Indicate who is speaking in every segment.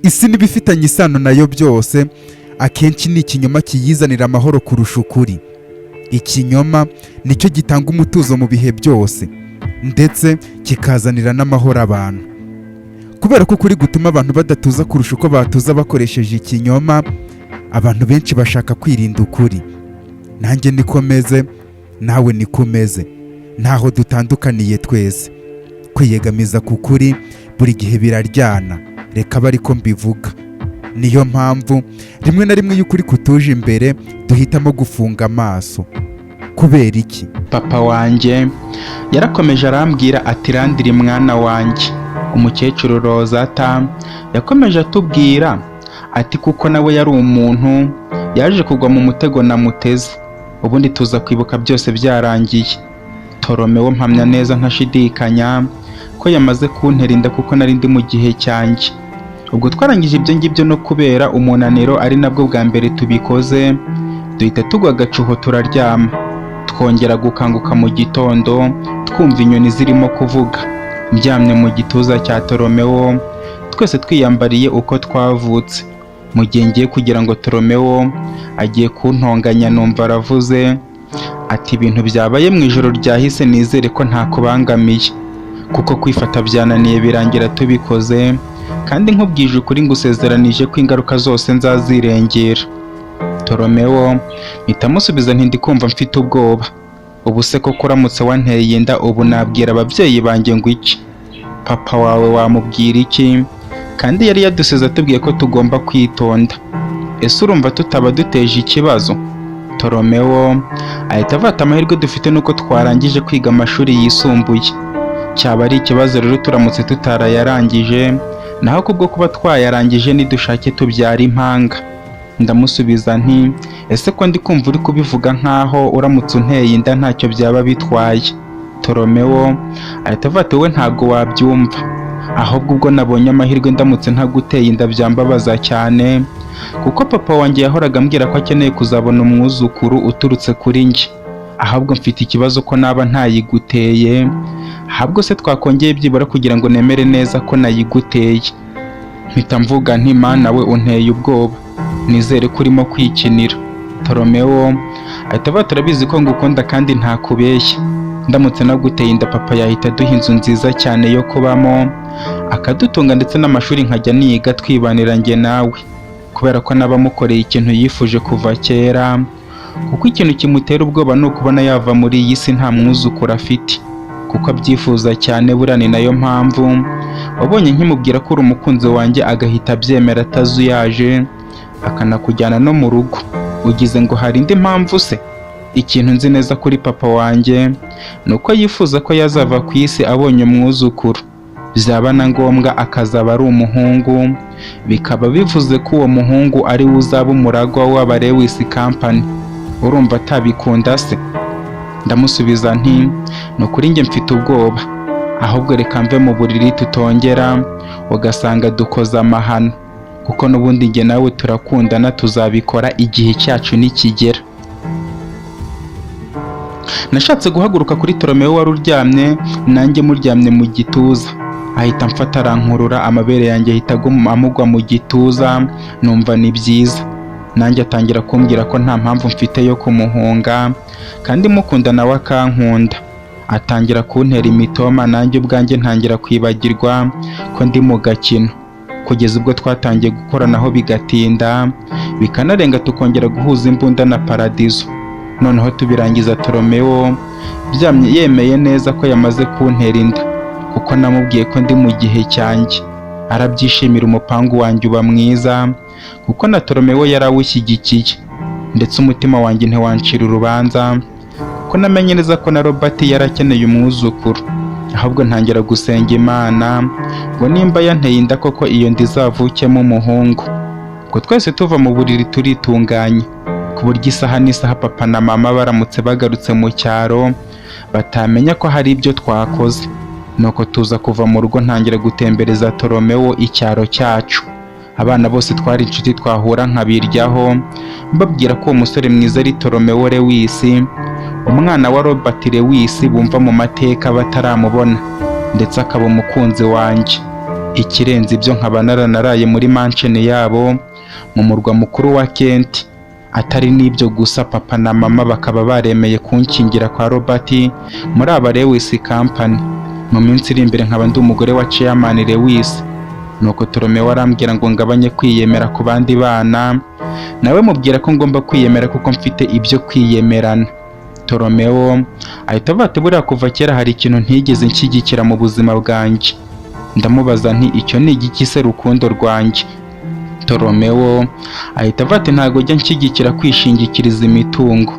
Speaker 1: Isi n'ibifitanye isano nayo byose, akenshi ni ikinyoma kiyizanira amahoro kurusha ukuri. Ikinyoma nicyo gitanga umutuzo mu bihe byose, ndetse kikazanira n'amahoro abantu, kubera ko ukuri gutuma abantu badatuza kurusha uko batuza bakoresheje ikinyoma. Abantu benshi bashaka kwirinda ukuri. Nanjye niko meze, nawe niko umeze, ntaho dutandukaniye twese. Kwiyegamiza ku kuri buri gihe biraryana, reka abe ariko mbivuga. Niyo mpamvu rimwe na rimwe iyo ukuri kutuje imbere duhitamo gufunga amaso. Kubera iki?
Speaker 2: Papa wanjye yarakomeje arambwira ati: "Landry mwana wanjye, umukecuru Rozata yakomeje atubwira ati kuko nawe yari umuntu, yaje kugwa mu mutego namuteze, ubundi tuza kwibuka byose byarangiye. Toromewo mpamya neza ntashidikanya ko yamaze kuntera inda, kuko nari ndi mu gihe cyanjye. Ubwo twarangije ibyo ngibyo, no kubera umunaniro, ari nabwo bwa mbere tubikoze, duhita tugwa agacuho turaryama. Twongera gukanguka mu gitondo twumva inyoni zirimo kuvuga, ndyamye mu gituza cya Toromewo, twese twiyambariye uko twavutse. Mu gihe ngiye kugira ngo Toromewo agiye kuntonganya, numva aravuze ati: 'Ibintu byabaye mu ijoro ryahise nizere ko ntakubangamiye, kuko kwifata byananiye birangira tubikoze, kandi nkubwije ukuri ngusezeranije ko ingaruka zose nzazirengera.' Toromewo mpita musubiza nti: 'Ndi kumva mfite ubwoba. Ubu se koko uramutse wanteye inda, ubu nabwira ababyeyi banjye ngo iki? Papa wawe wamubwira iki, kandi yari yadusize atubwiye ko tugomba kwitonda? Ese urumva tutaba duteje ikibazo?' Toromewo ahita avata: 'Amahirwe dufite nuko twarangije kwiga amashuri yisumbuye. Cyaba ari ikibazo rero turamutse tutarayarangije, naho kubwo kuba twayarangije, nidushake tubyara impanga.' Ndamusubiza nti: 'Ese ko ndi kumva uri kubivuga nkaho uramutse unteye inda ntacyo byaba bitwaye?' Toromewo ahita avuga ati: 'Wowe ntabwo wabyumva. Ahubwo ubwo nabonye amahirwe, ndamutse ntaguteye inda byambabaza cyane, kuko papa wanjye yahoraga ambwira ko akeneye kuzabona umwuzukuru uturutse kuri njye. Ahubwo mfite ikibazo ko naba ntayiguteye. Ahubwo se twakongeye byibura kugira ngo nemere neza ko nayiguteye?' Mpita mvuga nti: 'Mana we, unteye ubwoba, nizere ko urimo kwikinira.' Toromewo ahita avuga: 'Turabizi ko ngukunda kandi ntakubeshya. Ndamutse naguteye inda, papa yahita aduha inzu nziza cyane yo kubamo, akadutunga, ndetse n'amashuri nkajya niga, twibanira njye nawe, kubera ko naba mukoreye ikintu yifuje kuva kera, kuko ikintu kimutera ubwoba ni ukubona yava muri iyi si nta mwuzukuru afite, kuko abyifuza cyane. Buriya ni nayo mpamvu wabonye nkimubwira ko uri umukunzi wanjye agahita abyemera atazuyaje, akanakujyana no mu rugo. Ugize ngo hari indi mpamvu se? Ikintu nzi neza kuri papa wanjye ni uko yifuza ko yazava ku isi abonye umwuzukuru, byaba na ngombwa akazaba ari umuhungu, bikaba bivuze ko uwo muhungu ari we uzaba umuragwa w'aba Lewis Company. Urumva atabikunda se?' Ndamusubiza nti: 'Ni ukuri njye mfite ubwoba. Ahubwo reka mve mu buriri tutongera ugasanga dukoze amahano, kuko n'ubundi njye nawe turakundana, tuzabikora igihe cyacu nikigera.' Nashatse guhaguruka kuri Toromewo wari uryamye, nanjye muryamye mu gituza, ahita amfata arankurura, amabere yanjye ahita amugwa mu gituza, numva ni byiza. Nanjye atangira kumbwira ko nta mpamvu mfite yo kumuhunga kandi mukunda, nawe akankunda. Atangira kuntera imitoma, nanjye ubwanjye ntangira kwibagirwa ko ndi mu gakino, kugeza ubwo twatangiye gukoranaho bigatinda bikanarenga, tukongera guhuza imbunda na paradizo. Noneho tubirangiza Toromewo byamye yemeye neza ko yamaze kuntera inda, kuko namubwiye ko ndi mu gihe cyanjye, arabyishimira. Umupangu wanjye uba mwiza kuko na Toromewo yarawushyigikiye, ndetse umutima wanjye ntiwancira urubanza kuko namenye neza ko na Robert yarakeneye umwuzukuru. Ahubwo ntangira gusenga Imana ngo nimba yanteye inda koko, iyo nda izavukemo umuhungu. Ubwo twese tuva mu buriri turitunganya, ku buryo isaha n'isaha papa na mama baramutse bagarutse mu cyaro batamenya ko hari ibyo twakoze. Nuko tuza kuva mu rugo, ntangira gutembereza Toromewo icyaro cyacu. Abana bose twari inshuti twahura nkabiryaho, mbabwira ko uwo musore mwiza ari Toromewo Lewis, umwana wa Robert Lewis bumva mu mateka bataramubona, ndetse akaba umukunzi wanjye. Ikirenze ibyo, nkaba naranaraye muri mansion yabo mu murwa mukuru wa Kent. Atari n'ibyo gusa, papa na mama bakaba baremeye kunshyingira kwa Robert muri aba Lewis Company. Mu minsi iri imbere nkaba ndi umugore wa Chairman Lewis. Nuko Toromeo arambwira ngo ngabanye kwiyemera ku bandi bana, nawe mubwira ko ngomba kwiyemera kuko mfite ibyo kwiyemerana. Toromeo ahita avuga ati: "Buriya kuva kera hari ikintu ntigeze nshyigikira mu buzima bwanjye." Ndamubaza nti: "Icyo ni igiki se, rukundo rwanjye?" Toromeo ahita avuga ati: "Ntabwo njya nshyigikira kwishingikiriza imitungo,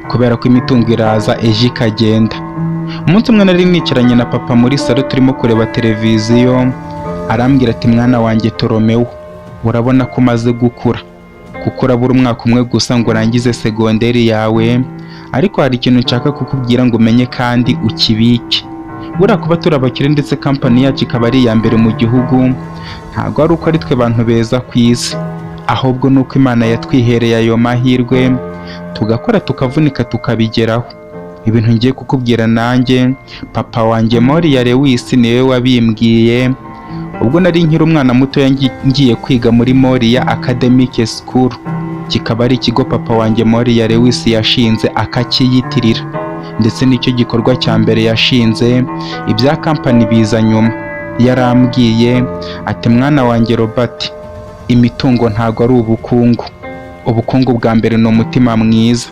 Speaker 2: kubera ko imitungo iraza ejo ikagenda." Umunsi umwe nari nicaranye na papa muri salo turimo kureba televiziyo, arambwira ati: "Mwana wanjye Toromeo, urabona ko umaze gukura, kuko urabura umwaka umwe gusa ngo urangize segonderi yawe, ariko hari ikintu nshaka kukubwira ngo umenye kandi ukibike. Buriya kuba turi abakire ndetse kampani yacu ikaba ari iya mbere mu gihugu, ntabwo ari uko ari twe bantu beza ku isi, ahubwo ni uko Imana yatwihereye ayo mahirwe, tugakora tukavunika tukabigeraho. Ibintu ngiye kukubwira nanjye papa wanjye Moriya Lewis niwe wabimbwiye ubwo nari nkiri umwana mutoya ngiye kwiga muri Moriya Academic School, kikaba ari ikigo papa wanjye Moriya Lewis yashinze akakiyitirira, ndetse nicyo gikorwa cya mbere yashinze, ibya kampani biza nyuma. Yarambwiye ati: 'Mwana wanjye Robert, imitungo ntago ari ubukungu. Ubukungu bwa mbere ni umutima mwiza.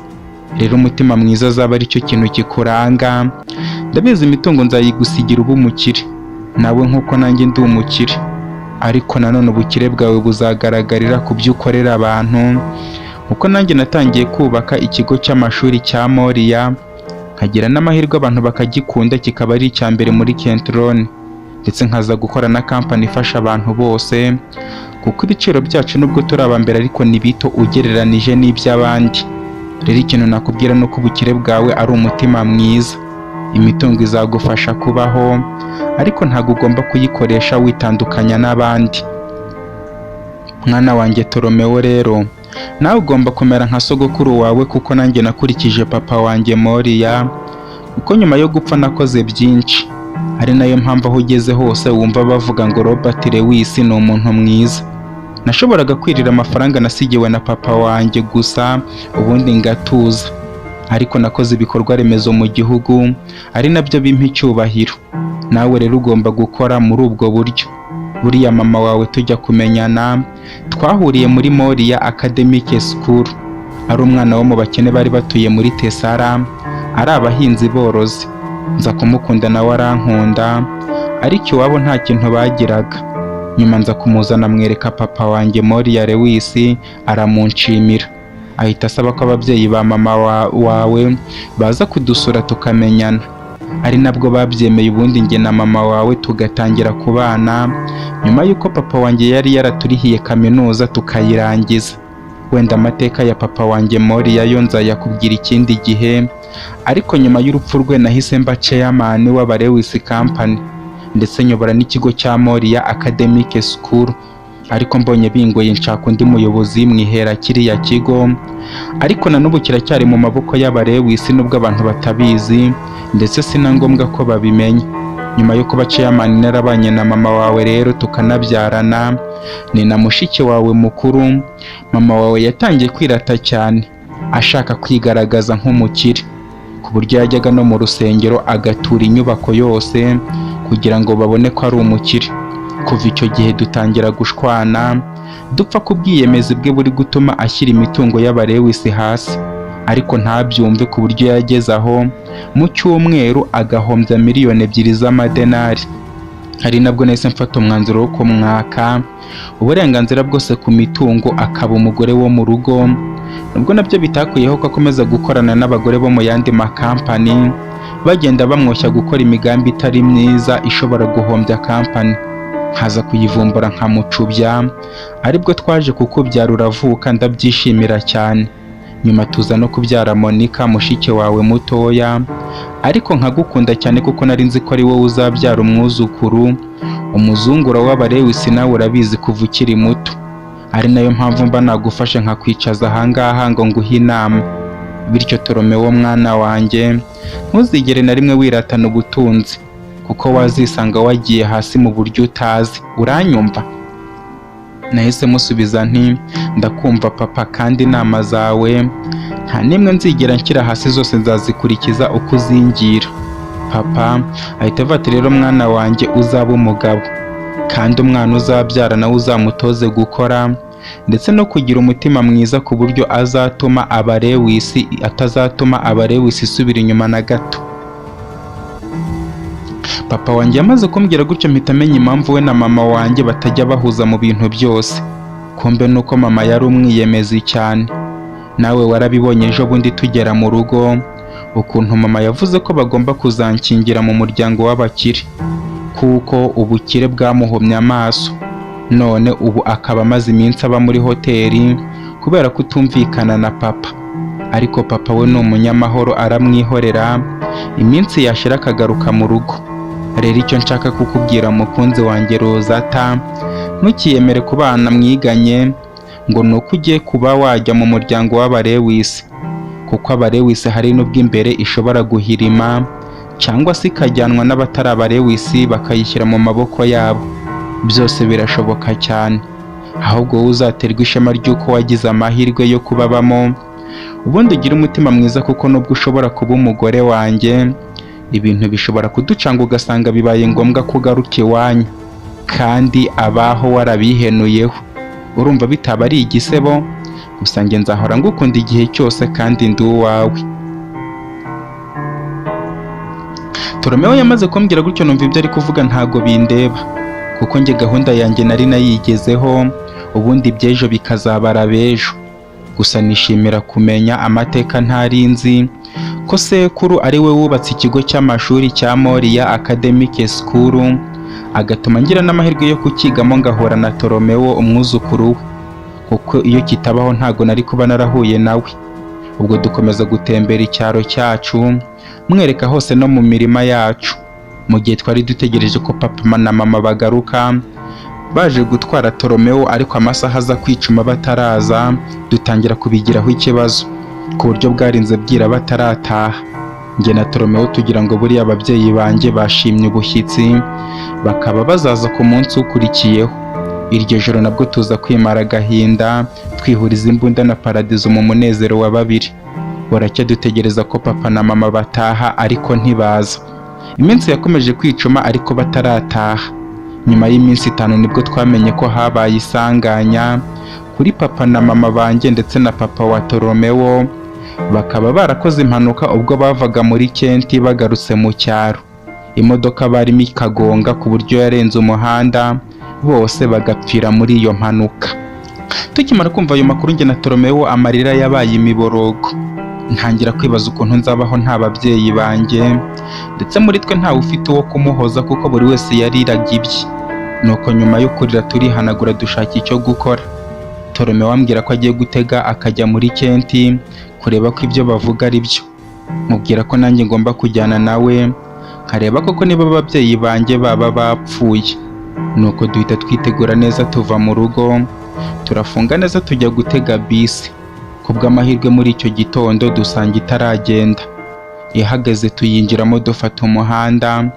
Speaker 2: Rero umutima mwiza azaba aricyo kintu kikuranga. Ndabizi imitungo nzayigusigira uba umukire nawe nk'uko nanjye ndi umukire, ariko nanone ubukire bwawe buzagaragarira ku byo ukorera abantu, kuko nanjye natangiye kubaka ikigo cy'amashuri cya Moriya, nkagira n'amahirwe abantu bakagikunda, kikaba ari icya mbere muri Kentron, ndetse nkaza gukora na kampani ifasha abantu bose, kuko ibiciro byacu nubwo turi aba mbere ariko ni bito ugereranije n'iby'abandi. Rero ikintu nakubwira ni uko ubukire bwawe ari umutima mwiza. Imitungo izagufasha kubaho, ariko ntabwo ugomba kuyikoresha witandukanya n'abandi. Mwana wanjye Toromeo, rero nawe ugomba kumera nka sogokuru wawe, kuko nanjye nakurikije papa wanjye Moriya, kuko nyuma yo gupfa nakoze byinshi, ari nayo mpamvu aho ugeze hose wumva bavuga ngo Robert Lewis ni umuntu mwiza. Nashoboraga kwirira amafaranga nasigiwe na papa wanjye gusa ubundi ngatuza, ariko nakoze ibikorwa remezo mu gihugu, ari nabyo bimpa icyubahiro. Nawe rero ugomba gukora muri ubwo buryo. Buriya mama wawe tujya kumenyana twahuriye muri Moriya Academic School, ari umwana wo mu bakene bari batuye muri Tesara, ari abahinzi borozi. Nza kumukunda nawe arankunda, ariko iwabo nta kintu bagiraga. Nyuma nza kumuzana mwereka papa wanjye Moriya Lewis, aramunshimira, ahita asaba ko ababyeyi ba mama wawe baza kudusura tukamenyana, ari nabwo babyemeye, ubundi njye na mama wawe tugatangira kubana nyuma y'uko papa wanjye yari yaraturihiye kaminuza tukayirangiza. Wenda amateka ya papa wanjye Moriya yo nzayakubwira ikindi gihe, ariko nyuma y'urupfu rwe nahise mba chairman w'aba Lewis Company, ndetse nyobora n'ikigo cya Moriya Academic School. Ariko mbonye bingoye nshaka undi muyobozi mwihera kiriya kigo, ariko na n'ubu kiracyari mu maboko y'aba Lewis nubwo abantu batabizi, ndetse si na ngombwa ko babimenya. Nyuma yo kuba chairman narabanye na mama wawe rero tukanabyarana, ni na mushiki wawe mukuru. Mama wawe yatangiye kwirata cyane, ashaka kwigaragaza nk'umukire, ku buryo yajyaga no mu rusengero agatura inyubako yose kugira ngo babone ko ari umukire. Kuva icyo gihe dutangira gushwana, dupfa ku bwiyemezi bwe buri gutuma ashyira imitungo y'abarewisi hasi, ariko ntabyumve, ku buryo yageze aho mu cyumweru agahombya 2 miliyoni z'amadenari. Ari nabwo nahise mfata umwanzuro wo kumwaka uburenganzira bwose ku mitungo, akaba umugore wo mu rugo, nubwo nabyo bitakuyeho ko akomeza gukorana n'abagore bo mu yandi makampani, bagenda bamwoshya gukora imigambi itari myiza ishobora guhombya kampani, nkaza kuyivumbura nkamucubya. Aribwo twaje kukubyara uravuka, ndabyishimira cyane. Nyuma tuza no kubyara Monica, mushiki wawe mutoya, ariko nkagukunda cyane kuko nari nzi ko ari wowe uzabyara umwuzukuru, umuzungura w'abarewisi. Nawe urabizi kuva ukiri muto, ari nayo mpamvu mba nagufashe nkakwicaza ahangaha ngo nguhe inama. Bityo Toromeo mwana wanjye, ntuzigere na rimwe wiratana ubutunzi, kuko Kuko wazisanga wagiye hasi mu buryo utazi. Uranyumva?" Nahise musubiza nti: "Ndakumva papa, kandi inama zawe nta n'imwe nzigera nshyira hasi, zose nzazikurikiza uko uzingira." Papa ahita avuga ati: "Rero mwana wanjye, uzaba umugabo, kandi umwana uzabyara nawe uzamutoze gukora ndetse no kugira umutima mwiza, ku buryo azatuma abarewisi atazatuma abarewisi isubira inyuma na gato." Papa wanjye yamaze kumbwira gutyo, mpita amenya impamvu we na mama wanjye batajya bahuza mu bintu byose. Kumbe nuko mama yari umwiyemezi cyane. Nawe warabibonye ejo bundi tugera mu rugo, ukuntu mama yavuze ko bagomba kuzankingira mu muryango w'abakire, kuko ubukire bwamuhumye amaso, none ubu akaba amaze iminsi aba muri hoteli kubera kutumvikana na papa. Ariko papa we ni umunyamahoro, aramwihorera, iminsi yashira akagaruka mu rugo. Rero icyo nshaka kukubwira, mukunzi wanjye Rozata, ntukiyemere ku bana mwiganye ngo ni uko ugiye kuba wajya mu muryango w'abarewisi, kuko abarewisi hari n'ubwo imbere ishobora guhirima cyangwa se ikajyanwa n'abatari abarewisi bakayishyira mu maboko yabo. Byose birashoboka cyane. Ahubwo wowe uzaterwa ishema ry'uko wagize amahirwe yo kubabamo, ubundi ugire umutima mwiza, kuko nubwo ushobora kuba umugore wanjye, ibintu bishobora kuducanga ugasanga bibaye ngombwa ko ugaruka iwanyu, kandi abaho warabihenuyeho. Urumva bitaba ari igisebo? Gusa njye nzahora ngukunda igihe cyose kandi ndi uwawe. Toromeo yamaze kumbwira gutyo, numva ibyo ari kuvuga ntago bindeba, kuko njye gahunda yanjye nari nayigezeho, ubundi iby'ejo bikazabara b'ejo. Gusa nishimira kumenya amateka ntari nzi, ko sekuru ari we wubatse ikigo cy'amashuri cya Moria Academic School, agatuma ngira n'amahirwe yo kukigamo ngahura na Toromeo umwuzukuru we, kuko iyo kitabaho ntago nari kuba narahuye nawe. Ubwo dukomeza gutembera icyaro cyacu, mwereka hose no mu mirima yacu, mu gihe twari dutegereje ko papa na mama bagaruka baje gutwara Toromeo, ariko amasaha aza kwicuma bataraza, dutangira kubigiraho ikibazo ku buryo bwarinze bwira batarataha. Njye na Toromeo tugira ngo buriya ababyeyi banjye bashimye ubushyitsi, bakaba bazaza ku munsi ukurikiyeho. Iryo joro nabwo tuza kwimara agahinda, twihuriza imbunda na paradizo mu munezero wa babiri. Buracya dutegereza ko papa na mama bataha, ariko ntibaza. Iminsi yakomeje kwicuma ariko batarataha. Nyuma y'iminsi 5 nibwo twamenye ko habaye isanganya kuri papa na mama banjye ndetse na papa wa Toromeo, bakaba barakoze impanuka ubwo bavaga muri Kenti bagarutse mu cyaro. Imodoka barimo ikagonga ku buryo yarenze umuhanda, bose bagapfira muri iyo mpanuka. Tukimara kumva ayo makuru, njye na Toromeo amarira yabaye imiborogo. Ntangira kwibaza ukuntu nzabaho nta babyeyi banjye, ndetse muri twe ntawe ufite uwo kumuhoza, kuko buri wese yariraga ibye. Nuko nyuma yo kurira turihanagura, dushaka icyo gukora. Toromeo ambwira ko agiye gutega akajya muri Kenti kureba ko ibyo bavuga ari byo. Mubwira ko nanjye ngomba kujyana nawe nkareba koko niba ababyeyi banjye baba bapfuye. Nuko duhita twitegura neza, tuva mu rugo turafunga neza, tujya gutega bisi. Kubw'amahirwe muri icyo gitondo dusanga itaragenda, ihagaze tuyinjiramo, dufata umuhanda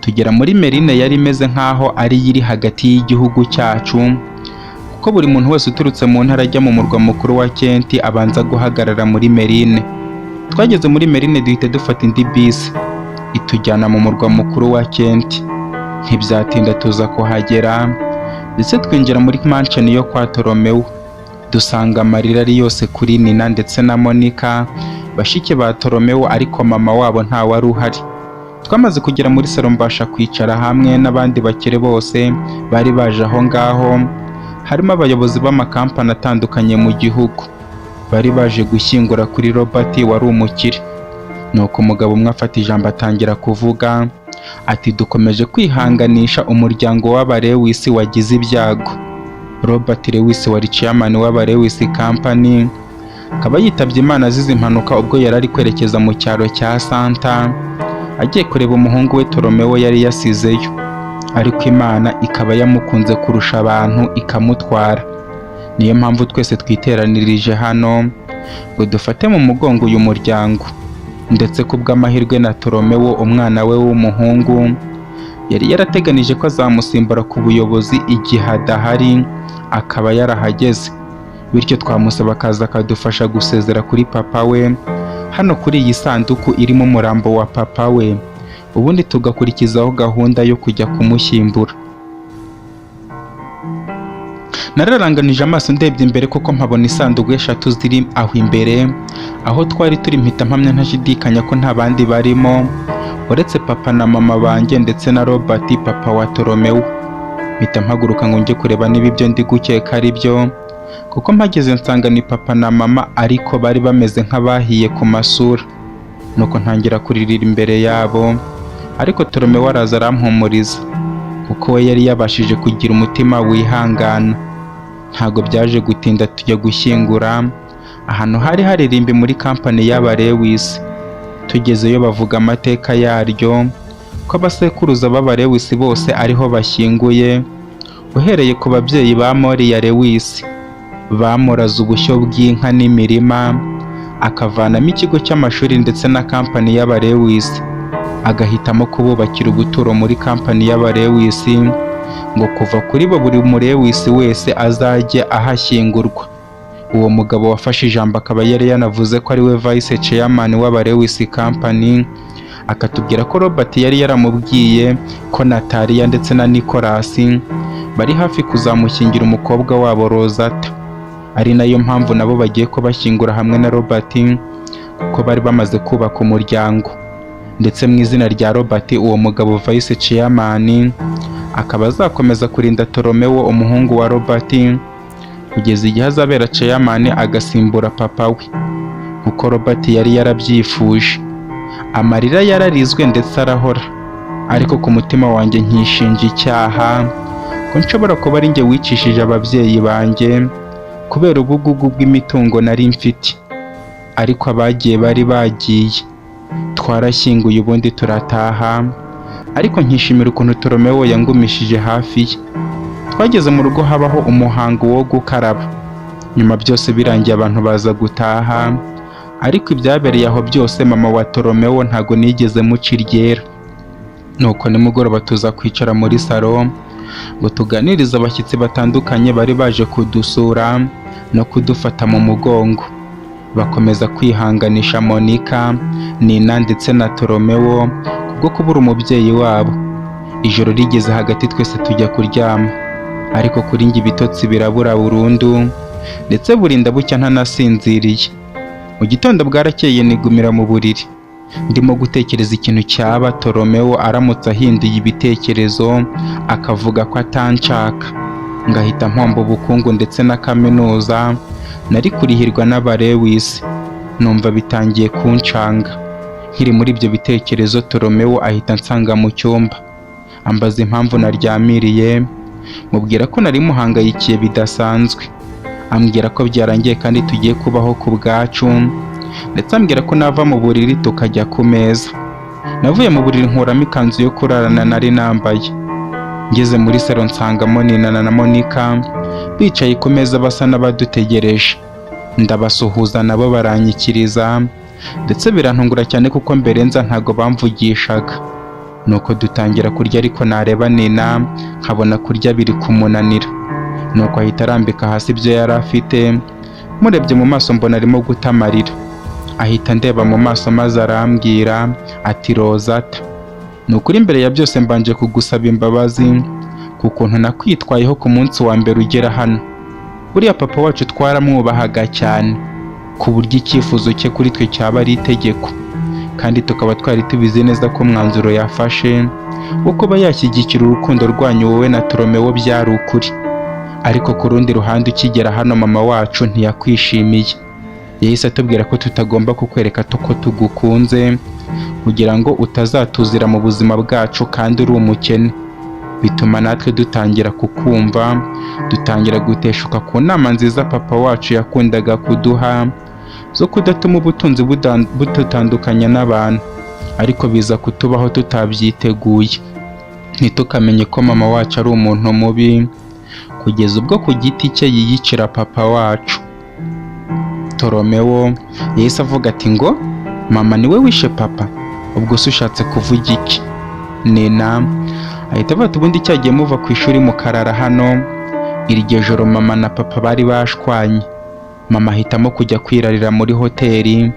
Speaker 2: tugera muri Merine yari imeze nk'aho ari iri hagati y'igihugu cyacu, kuko buri muntu wese uturutse mu ntara ajya mu murwa mukuru wa Kenti abanza guhagarara muri Merine. Twageze muri Merine duhita dufata indi bisi itujyana mu murwa mukuru wa Kenti. Ntibyatinda tuza kuhagera, ndetse twinjira muri mansion yo kwa Toromeo, dusanga amarira ari yose kuri Nina ndetse na Monica bashiki ba Toromeo, ariko mama wabo nta wari uhari. Twamaze kugera muri salo, mbasha kwicara hamwe n'abandi bakire bose bari baje aho ngaho, harimo abayobozi b'amakampani atandukanye mu gihugu bari baje gushyingura kuri Robert wari umukire. Nuko umugabo umwe afata ijambo atangira kuvuga ati: "Dukomeje kwihanganisha umuryango w'abarewisi wagize ibyago. Robert Lewis wari chairman w'abarewisi company akaba yitabye Imana azize impanuka ubwo yari ari kwerekeza mu cyaro cya Santa agiye kureba umuhungu we Toromeo yari yasizeyo, ariko Imana ikaba yamukunze kurusha abantu ikamutwara. Niyo mpamvu twese twiteranirije hano ngo dufate mu mugongo uyu muryango, ndetse kubw'amahirwe na Toromeo umwana we w'umuhungu Yari yarateganije ko azamusimbura ku buyobozi igihe adahari, akaba yarahageze, bityo twamusaba akaza akadufasha gusezera kuri papa we hano kuri iyi sanduku irimo umurambo wa papa we, ubundi tugakurikizaho gahunda yo kujya kumushyingura. Nararanganije amaso ndebye imbere kuko mpabona isanduku eshatu ziri aho imbere aho twari turi, mpita mpamya ntashidikanya ko nta bandi barimo uretse papa na mama banjye ndetse na Robert, papa wa Toromewo. Mpita mpaguruka ngo njye kureba niba ibyo ndi gukeka ari byo, kuko mpageze nsanga ni papa na mama, ariko bari bameze nk'abahiye ku masura. Nuko ntangira kuririra imbere yabo, ariko Toromewo araza arampumuriza kuko we yari yabashije kugira umutima wihangana. Ntago byaje gutinda tujya gushyingura ahantu hari haririmbi muri kampani y'aba Lewis. Tugezeyo bavuga amateka yaryo, ko abasekuruza b'aba Lewis bose ariho bashyinguye, uhereye ku babyeyi ba Mori ya Lewis bamuraze ubushyo bw'inka n'imirima, akavanamo ikigo cy'amashuri ndetse na kampani y'aba Lewis, agahitamo kububakira ubuturo muri kampani y'aba Lewis, ngo kuva kuri bo buri murewisi wese azajye ahashyingurwa. Uwo mugabo wafashe ijambo akaba yari yanavuze ko ari we vice chairman w'aba Lewis Company, akatubwira ko Robert yari yaramubwiye ko Natalia ndetse na Nicholas bari hafi kuzamushyingira umukobwa wabo Rosata, ari nayo mpamvu nabo bagiye kubashyingura hamwe na Robert kuko bari bamaze kubaka umuryango. Ndetse mu izina rya Robert, uwo mugabo vice chairman akaba azakomeza kurinda Toromewo, umuhungu wa Robert, kugeza igihe azabera chairman agasimbura papa we kuko Robert yari yarabyifuje. Amarira yararizwe ndetse arahora, ariko ku mutima wanjye nkishinja icyaha ko nshobora kuba ari njye wicishije ababyeyi banjye kubera ubugugu bw'imitungo nari mfite. Ariko abagiye bari bagiye, twarashyinguye ubundi turataha, ariko nkishimira ukuntu Toromewo yangumishije hafi ye. Twageze mu rugo habaho umuhango wo gukaraba, nyuma byose birangiye abantu baza gutaha, ariko ibyabereye aho byose mama wa Toromewo ntago nigeze muca iryera. Nuko nimugoroba tuza kwicara muri salo ngo tuganirize abashyitsi batandukanye bari baje kudusura no kudufata mu mugongo. Bakomeza kwihanganisha Monica, Nina ndetse na Toromewo kubwo kubura umubyeyi wabo. Ijoro rigeze hagati twese tujya kuryama, ariko kuri njye ibitotsi birabura burundu, ndetse burinda bucya ntanasinziriye. Mu gitondo bwarakeye nigumira mu buriri ndimo gutekereza ikintu cyaba Toromewo aramutse ahinduye ibitekerezo akavuga ko atanshaka, ngahita mpomba ubukungu ndetse na kaminuza nari kurihirwa n'aba Lewis. Numva bitangiye kuncanga. Nkiri muri ibyo bitekerezo Toromewo ahita ansanga mu cyumba, ambaza impamvu naryamiriye, mubwira ko nari muhangayikiye bidasanzwe, ambwira ko byarangiye kandi tugiye kubaho ku bwacu, ndetse ambwira ko nava mu buriri tukajya ku meza. Navuye mu buriri nkuramo ikanzu yo kurarana nari nambaye, ngeze muri salo nsangamo Nina na Monica bicaye ku meza basa n'abadutegereje. Ndabasuhuza nabo baranyikiriza, ndetse birantungura cyane kuko mbere nza ntago bamvugishaga. Nuko dutangira kurya, ariko nareba Nina nkabona kurya biri kumunanira. Nuko ahita arambika hasi ibyo yari afite, murebye mu maso mbona arimo guta amarira. Ahita ndeba mu maso maze arambwira ati Rosata, ni ukuri mbere ya byose mbanje kugusaba imbabazi ku kuntu nakwitwayeho ku munsi wa mbere ugera hano. Buriya papa wacu twaramwubahaga cyane ku buryo icyifuzo cye kuri twe cyaba ari itegeko, kandi tukaba twari tubizi neza ko umwanzuro yafashe wo kuba yashyigikira urukundo rwanyu wowe na Toromewo byari ukuri. Ariko ku rundi ruhande ukigera hano mama wacu ntiyakwishimiye, yahise atubwira ko tutagomba kukwereka ko tugukunze kugira ngo utazatuzira mu buzima bwacu kandi uri umukene. Bituma natwe dutangira kukumva, dutangira guteshuka ku nama nziza papa wacu yakundaga kuduha zo kudatuma ubutunzi budutandukanya n'abantu, ariko biza kutubaho tutabyiteguye. Ntitukamenye ko mama wacu ari umuntu mubi kugeza ubwo ku giti cye yiyicira papa wacu. Toromewo yahise avuga ati ngo mama niwe wishe papa, ubwo se ushatse kuvuga iki? Nina Ahita avuga ati: "Ubundi cyagiye muva ku ishuri mukarara hano." Iryo joro mama na papa bari bashwanye, mama ahitamo kujya kwirarira muri hoteli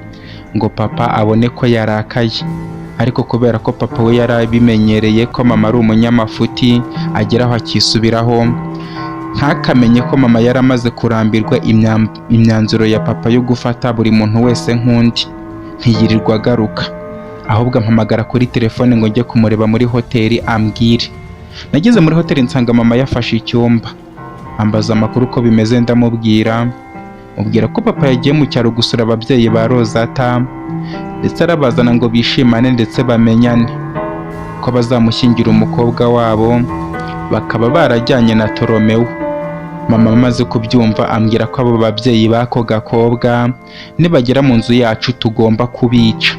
Speaker 2: ngo papa abone ko yarakaye. Ariko kubera ko papa we yari abimenyereye ko mama ari umunyamafuti, ageraho akisubiraho, ntakamenye ko mama yari amaze kurambirwa imyanzuro ya papa yo gufata buri muntu wese nk'undi. Ntiyirirwa agaruka, ahubwo ampamagara kuri telefone ngo njye kumureba muri hoteli ambwire. Nageze muri hoteli nsanga mama yafashe icyumba, ambaza amakuru uko bimeze, ndamubwira, mubwira ko papa yagiye mu cyaro gusura ababyeyi ba Rozata, ndetse arabazana ngo bishimane ndetse bamenyane, ko bazamushyingira umukobwa wabo, bakaba barajyanye na Toromewo. Mama amaze kubyumva ambwira ko abo babyeyi b'ako gakobwa nibagera mu nzu yacu tugomba kubica,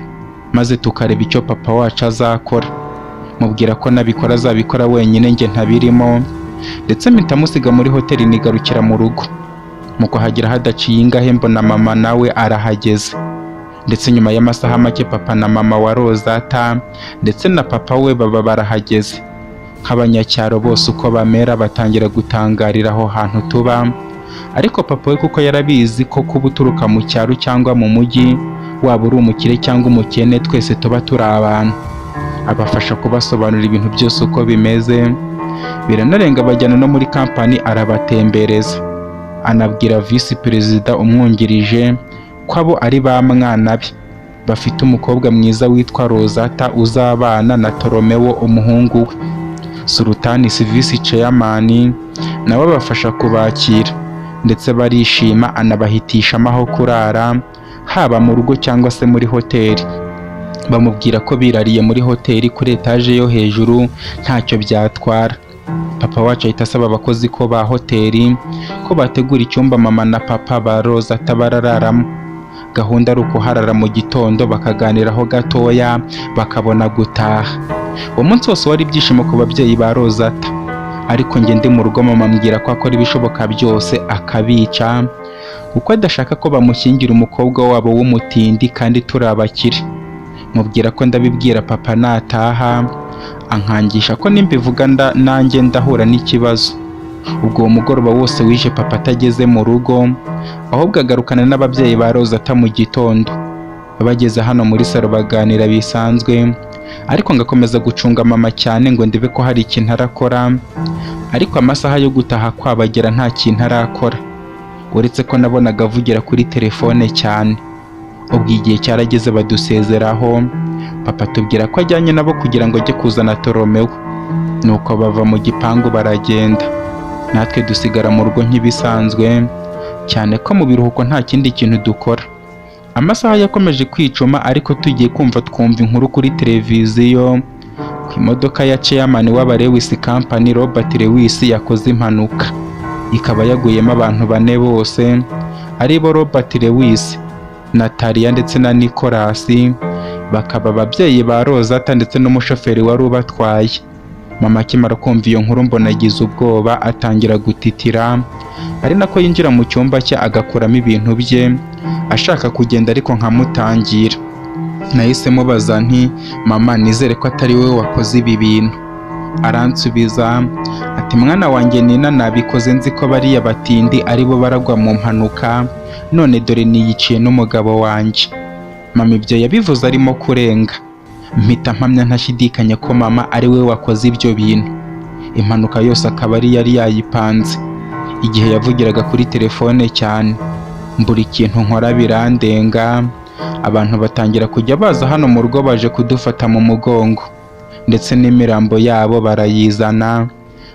Speaker 2: maze tukareba icyo papa wacu azakora. Mubwira ko nabikora azabikora wenyine, njye ntabirimo, ndetse mpita musiga muri hoteli nigarukira mu rugo. Mu kuhagera hadaciye ingahe mbona mama nawe arahageze, ndetse nyuma y'amasaha make papa na mama wa Rozata ndetse na papa we baba barahageze. Nk'abanyacyaro bose uko bamera, batangira gutangarira aho hantu tuba. Ariko papa we kuko yarabizi ko kuba uturuka mu cyaro cyangwa mu mujyi, waba uri umukire cyangwa umukene, twese tuba turi abantu, abafasha kubasobanurira ibintu byose uko bimeze. Biranarenga bajyana no muri kampani arabatembereza, anabwira visi perezida umwungirije ko abo ari ba mwana be, bafite umukobwa mwiza witwa Rozata uzabana na Toromewo umuhungu we. Sultani vice chairman nawe abafasha kubakira, ndetse barishima, anabahitishamo aho kurara, haba mu rugo cyangwa se muri hoteli. Bamubwira ko birariye muri hoteli kuri etaje yo hejuru ntacyo byatwara. Papa wacu ahita asaba abakozi ko ba hoteli ko bategura icyumba mama na papa ba Rozata barararamo. Gahunda ari ukuharara, mu gitondo bakaganiraho gatoya bakabona gutaha. Uwo munsi wose wari ibyishimo ku babyeyi ba Rozata. Ariko njye ndi mu rugo, mama ambwira ko akora ibishoboka byose akabica, kuko adashaka ko bamushyingira umukobwa wabo w'umutindi kandi turi abakire. Mubwira ko ndabibwira papa nataha, ankangisha ko nimbivuga nanjye ndahura n'ikibazo. Ubwo uwo mugoroba wose wije papa atageze mu rugo, ahubwo agarukana n'ababyeyi ba Rozata mu gitondo. Bageze hano muri salo baganira bisanzwe, ariko ngakomeza gucunga mama cyane ngo ndebe ko hari ikintu arakora. Ariko amasaha yo gutaha kwabagera nta kintu arakora, uretse ko nabonaga avugira kuri telefone cyane. Ubwo igihe cyarageze badusezeraho, papa atubwira ko ajyanye nabo kugira ngo ajye kuzana Toromewo. Nuko bava mu gipangu baragenda, natwe dusigara mu rugo nk'ibisanzwe, cyane ko mu biruhuko nta kindi kintu dukora. Amasaha yakomeje kwicuma, ariko tugiye kumva twumva inkuru kuri televiziyo ku imodoka ya chairman w'aba Lewis Company, Robert Lewis, yakoze impanuka, ikaba yaguyemo abantu bane bose, aribo Robert Lewis, Natalia ndetse na Nicholas, bakaba ababyeyi ba Rozata, ndetse n'umushoferi wari ubatwaye. Mama akimara kumva iyo nkuru mbona agize ubwoba, atangira gutitira, ari nako yinjira mu cyumba cye agakuramo ibintu bye ashaka kugenda, ariko nkamutangira. Nahise mubaza nti: "Mama, nizere ko atari wowe wakoze ibi bintu." Aransubiza ati: "Mwana wanjye Nina, nabikoze nzi ko bariya batindi aribo baragwa mu mpanuka, none dore niyiciye n'umugabo wanjye." Mama ibyo yabivuze arimo kurenga, mpita mpamya ntashidikanya ko mama ari we wakoze ibyo bintu, impanuka yose akaba ari yari yayipanze igihe yavugiraga kuri telefone cyane. Mbura ikintu nkora, birandenga. Abantu batangira kujya baza hano mu rugo baje kudufata mu mugongo, ndetse n'imirambo yabo barayizana.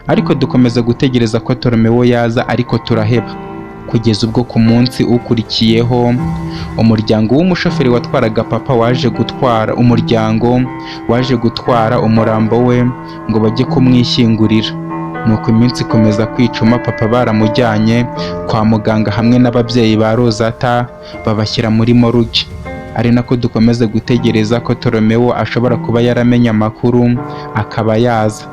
Speaker 2: Ariko dukomeza gutegereza ko Toromewo yaza, ariko turaheba, kugeza ubwo ku munsi ukurikiyeho umuryango w'umushoferi watwaraga papa waje gutwara umuryango waje gutwara umurambo we ngo bajye kumwishyingurira. Nuko iminsi ikomeza kwicuma, papa baramujyanye kwa muganga hamwe n'ababyeyi ba Rozata, babashyira muri morgue, ari nako dukomeza gutegereza ko Toromewo ashobora kuba yaramenye amakuru akaba yaza,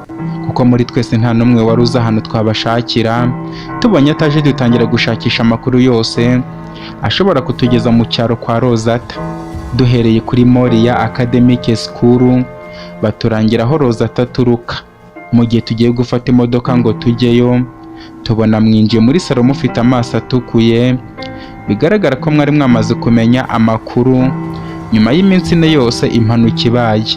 Speaker 2: kuko muri twese nta n'umwe wari uzi ahantu twabashakira. Tubonye ataje, dutangira gushakisha amakuru yose ashobora kutugeza mu cyaro kwa Rozata, duhereye kuri Moriya Academic School, baturangira aho Rozata aturuka. Mu gihe tugiye gufata imodoka ngo tujyeyo, tubona mwinjiye muri salo mufite amaso atukuye, bigaragara ko mwari mwamaze kumenya amakuru nyuma y'iminsi 4 yose impanuka ibaye.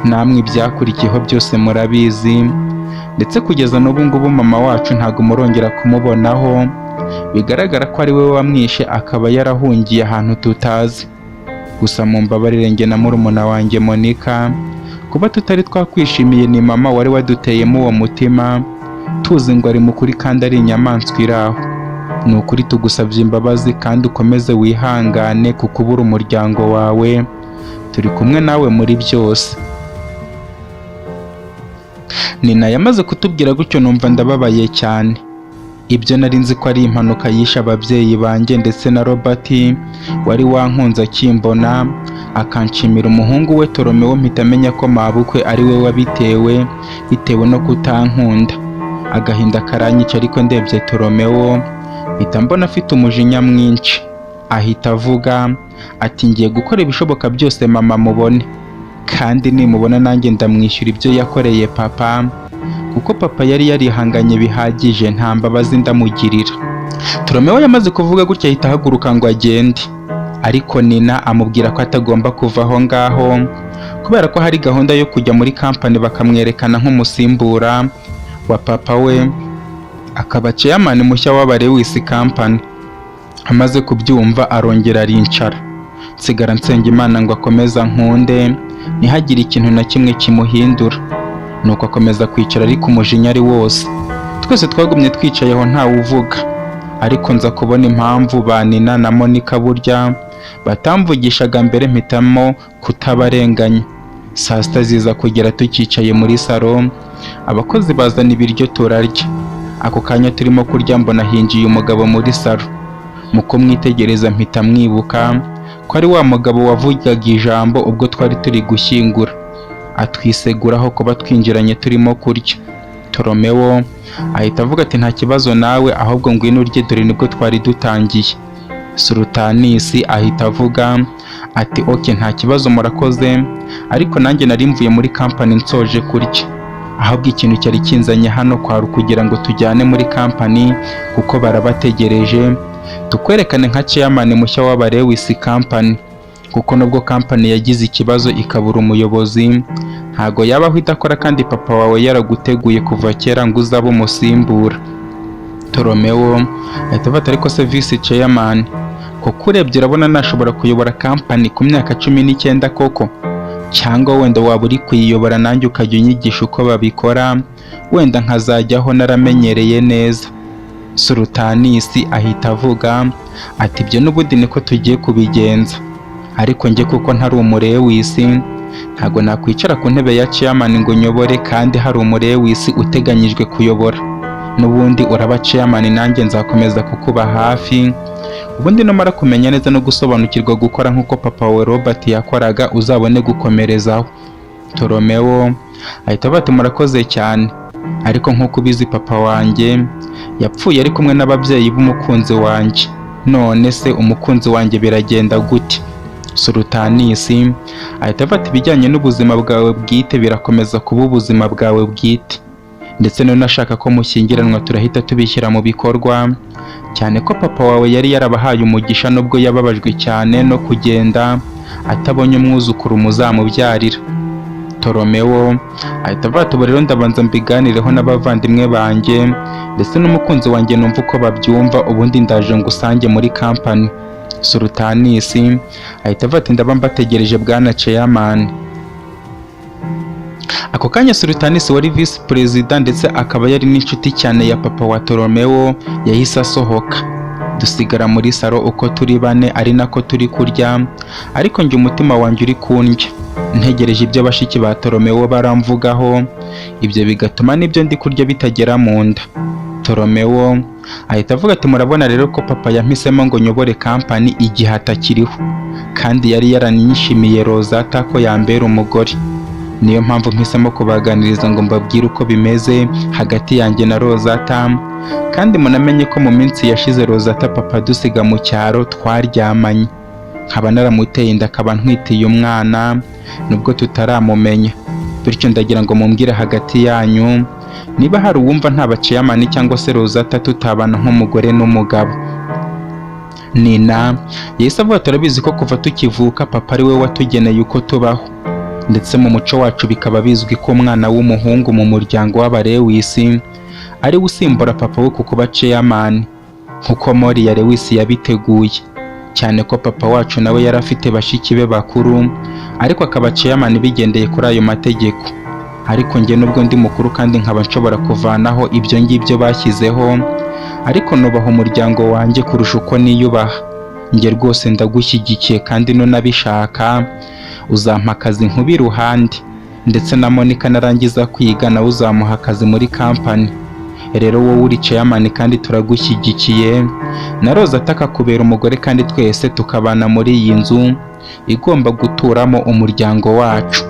Speaker 2: Namwe ibyakurikiyeho byose murabizi, ndetse kugeza n'ubu ngubu mama wacu ntabwo murongera kumubonaho, bigaragara ko ari we wamwishe akaba yarahungiye ahantu tutazi. Gusa mumbabarire njye na murumuna wanjye Monica, kuba tutari twakwishimiye ni mama wari waduteyemo uwo mutima, tuzi ngo ari mukuri kandi ari inyamaswa iri aho. Ni ukuri tugusabye imbabazi kandi ukomeze wihangane kuko ubura umuryango wawe, turi kumwe nawe muri byose. Nina yamaze kutubwira gutyo numva ndababaye cyane. Ibyo nari nzi ko ari impanuka yishe ababyeyi banjye ndetse na Robert wari wankunze akimbona akanshimira umuhungu we Toromeo, mpita amenya ko mabukwe ari we wabitewe bitewe no kutankunda. Agahinda karanyica, ariko ndebye Toromeo mpita mbona afite umujinya mwinshi. Ahita avuga ati ngiye gukora ibishoboka byose mama mubone, kandi nimubona nanjye ndamwishyura ibyo yakoreye papa, kuko papa yari yarihanganye bihagije, nta mbabazi ndamugirira. Toromeo yamaze kuvuga gutya ahita ahaguruka ngo agende, ariko Nina amubwira ko atagomba kuva aho ngaho kubera ko hari gahunda yo kujya muri kampani bakamwerekana nk'umusimbura wa papa we, akaba chairman mushya w'aba Lewis Company. Amaze kubyumva arongera aricara. Nsigara nsenga Imana ngo akomeze ankunde, ntihagire ikintu na kimwe kimuhindura. Nuko akomeza kwicara ariko umujinya ari wose. Twese twagumye twicaye aho ntawe uvuga, ariko nza kubona impamvu ba Nina na Monica burya batamvugishaga mbere, mpitamo kutabarenganya. Saa 6 ziza kugera tukicaye muri salo, abakozi bazana ibiryo turarya. Ako kanya turimo kurya mbona hinjiye umugabo muri salo. Mu kumwitegereza mpita mwibuka ko ari wa mugabo wavugaga ijambo ubwo twari turi gushyingura, atwiseguraho kuba twinjiranye turimo kurya. Toromeo ahita avuga ati nta kibazo nawe, ahubwo ngwino urye dore nibwo twari dutangiye. Sultanisi ahita avuga ati ok nta kibazo murakoze, ariko nanjye nari mvuye muri kampani nsoje kurya, ahubwo ikintu cyari kinzanye hano kwari ukugira ngo tujyane muri kampani kuko barabategereje, tukwerekane nka chairman mushya w'aba Lewis Company, kuko nubwo kampani yagize ikibazo ikabura umuyobozi ntago yabaho idakora, kandi papa wawe yaraguteguye kuva kera ngo uzabe umusimbura. Toromeo ahita afata ariko se vice chairman, kuko urebye urabona nashobora kuyobora kampani ku myaka 19 koko? Cyangwa wenda waba uri kuyiyobora nanjye ukajya unyigisha uko babikora, wenda nkazajyaho naramenyereye neza. Sultanisi ahita avuga ati ibyo n'ubundi niko tugiye kubigenza, ariko njye kuko ntari umurewisi ntago nakwicara ku ntebe ya chairman ngo nyobore kandi hari umurewisi uteganyijwe kuyobora. N'ubundi uraba chairman nanjye nzakomeza kukuba hafi, ubundi numara kumenya neza no gusobanukirwa gukora nk'uko papa wawe Robert yakoraga uzabone gukomerezaho. Toromeo ahita avuga ati murakoze cyane, ariko nk'uko ubizi papa wanjye yapfuye ari kumwe n'ababyeyi b'umukunzi wanjye, none se umukunzi wanjye biragenda gute? Sultanisi ahita afata ibijyanye n'ubuzima bwawe bwite birakomeza kuba ubuzima bwawe bwite, ndetse nunashaka ko mushyingiranwa turahita tubishyira mu bikorwa, cyane ko papa wawe yari yarabahaye umugisha nubwo yababajwe cyane no kugenda atabonye umwuzukuru muzamubyarira. Toromeo ahita avuga ati ubu rero ndabanza mbiganireho n'abavandimwe banjye ndetse n'umukunzi wanjye numva uko babyumva, ubundi ndaje ngusange muri kampani. Sultanisi ahita avuga ati ndaba mbategereje bwana chairman. Ako kanya Sultanisi wari visi perezida ndetse akaba yari n'inshuti cyane ya papa wa Toromeo yahise asohoka, dusigara muri salo uko turi bane ari nako turi kurya, ariko njye umutima wanjye uri kundya ntegereje ibyo bashiki ba Toromeo baramvugaho, ibyo bigatuma n'ibyo ndi kurya bitagera mu nda. Toromeo ahita avuga ati murabona rero ko papa yampisemo ngo nyobore kampani igihe atakiriho, kandi yari yaranyishimiye Rozata ko yambera umugore, niyo mpamvu mpisemo kubaganiriza ngo mbabwire uko bimeze hagati yanjye na Rozata, kandi munamenye ko mu minsi yashize Rozata papa dusiga mu cyaro twaryamanye, nkaba naramuteye inda akaba ntwitiye umwana nubwo tutaramumenya. Bityo ndagira ngo mumbwire hagati yanyu niba hari uwumva ntaba chairman cyangwa se Rozata tutabana nk'umugore n'umugabo. Nina yahise avuga, turabizi ko kuva tukivuka papa ari we watugeneye uko tubaho, ndetse mu muco wacu bikaba bizwi ko umwana w'umuhungu mu muryango w'Abarewisi ari we usimbura papa we ku kuba chairman, nk'uko Mori ya Lewis yabiteguye, cyane ko papa wacu nawe yari afite bashiki be bakuru ariko akaba chairman bigendeye kuri ayo mategeko. Ariko njye nubwo ndi mukuru kandi nkaba nshobora kuvanaho ibyo ngibyo bashyizeho, ariko nubaha umuryango wanjye kurusha uko niyubaha. Njye rwose ndagushyigikiye kandi nunabishaka uzampa akazi nkuba iruhande, ndetse na Monica narangiza kwiga nawe uzamuha akazi muri kampani. Rero wowe uri chairman kandi turagushyigikiye, na Roza atakakubera umugore kandi twese tukabana muri iyi nzu igomba guturamo umuryango wacu.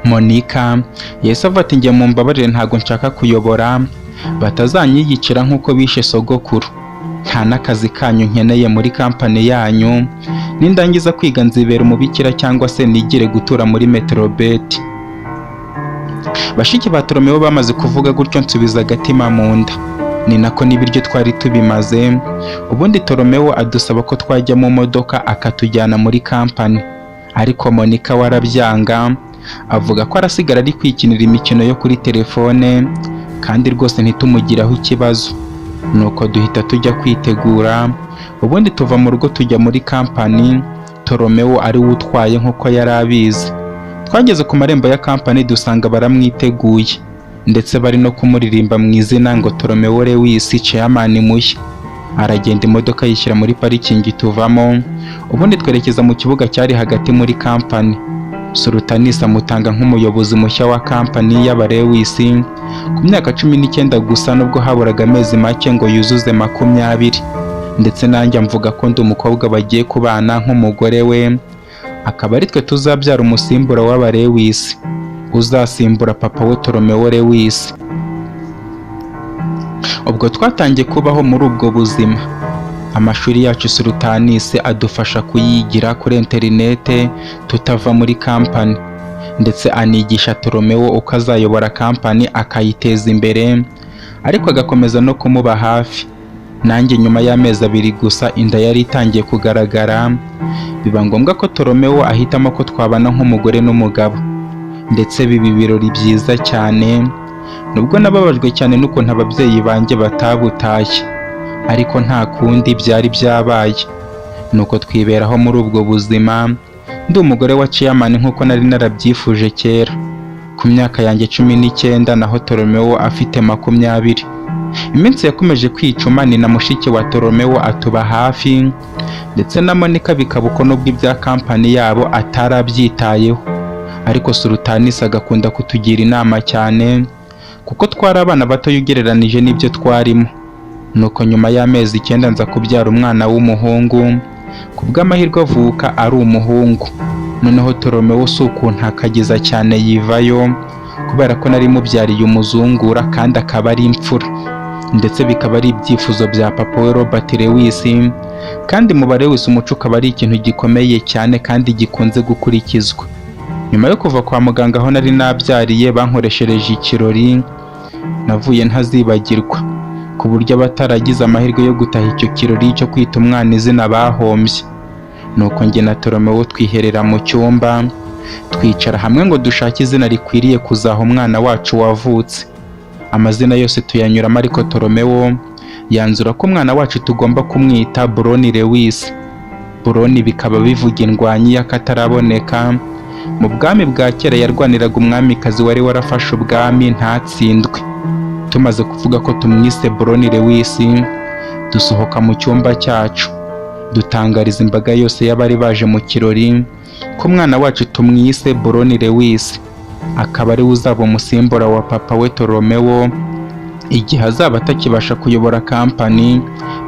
Speaker 2: Monica yahise avuga ati, njye mumbabarire, ntabwo nshaka kuyobora, batazanyiyicira nk'uko bishe sogokuru. Nta n'akazi kanyu nkeneye muri kampani yanyu. Nindangiza kwiga nzibera umubikira cyangwa se nigire gutura muri Metrobet. Bashiki ba Toromeo bamaze kuvuga gutyo nsubiza agatima mu nda, ni nako n'ibiryo twari tubimaze. Ubundi Toromeo adusaba ko twajya mu modoka akatujyana muri kampani, ariko Monica we arabyanga, avuga ko arasigara ari kwikinira imikino yo kuri telefone kandi rwose ntitumugiraho ikibazo. Nuko duhita tujya kwitegura, ubundi tuva mu rugo tujya muri kampani, Toromeo ari we utwaye nk'uko yari abizi. Twageze ku marembo ya kampani dusanga baramwiteguye, ndetse bari no kumuririmba mu izina ngo Toromeo Lewis, chairman mushya. Aragenda imodoka yishyira muri parikingi, tuvamo, ubundi twerekeza mu kibuga cyari hagati muri kampani. Sultanis amutanga nk'umuyobozi mushya wa kampani y'Abarewisi ku myaka 19 gusa, nubwo haburaga amezi make ngo yuzuze 20, ndetse nanjye mvuga ko ndi umukobwa bagiye kubana nk'umugore we, akaba ari twe tuzabyara umusimbura w'Abarewisi uzasimbura papa we Toromeo Lewis. Ubwo twatangiye kubaho muri ubwo buzima. Amashuri yacu Sultanis adufasha kuyigira kuri interinete tutava muri kampani, ndetse anigisha Toromeo uko azayobora kampani akayiteza imbere, ariko agakomeza no kumuba hafi. Nanjye nyuma y'amezi 2 gusa inda yari itangiye kugaragara, biba ngombwa ko Toromeo ahitamo ko twabana nk'umugore n'umugabo, ndetse biba ibirori byiza cyane, nubwo nababajwe cyane n'ukuntu ababyeyi banjye batabutashye, ariko nta kundi byari byabaye. Nuko twiberaho muri ubwo buzima, ndi umugore wa chairman nk'uko nari narabyifuje kera, ku myaka yanjye 19, naho Toromeo afite 20. Iminsi yakomeje kwicuma, ni na mushiki wa Toromeo atuba hafi, ndetse na Monica bikaba uko, nubwo ibya kampani yabo atarabyitayeho, ariko Sultanis agakunda kutugira inama cyane kuko twari abana bato ugereranije n'ibyo twarimo. Nuko nyuma y'amezi 9 nza kubyara umwana w'umuhungu, ku bw'amahirwe avuka ari umuhungu. Noneho Toromeo si ukuntu akageza cyane yivayo, kubera ko nari mubyariye umuzungura kandi akaba ari imfura, ndetse bikaba ari ibyifuzo bya papa we Robert Lewis, kandi mu ba Lewis umuco ukaba ari ikintu gikomeye cyane kandi gikunze gukurikizwa. Nyuma yo kuva kwa muganga aho nari nabyariye, bankoreshereje ikirori navuye ntazibagirwa, ku buryo abataragize amahirwe yo gutaha icyo kirori cyo kwita umwana izina bahombye. Nuko njye na Toromeo twiherera mu cyumba, twicara hamwe ngo dushake izina rikwiriye kuzaha umwana wacu wavutse. Amazina yose tuyanyuramo, ariko Toromeo yanzura ko umwana wacu tugomba kumwita Buroni Lewis. Buroni bikaba bivuga indwanyi y'akataraboneka mu bwami bwa kera yarwaniraga umwamikazi wari warafashe ubwami ntatsindwe. Tumaze kuvuga ko tumwise Buroni Lewis, dusohoka mu cyumba cyacu dutangariza imbaga yose y'abari baje mu kirori ko umwana wacu tumwise Buroni Lewis, akaba ariwe uzaba umusimbura wa papa we Toromeo igihe azaba atakibasha kuyobora kampani.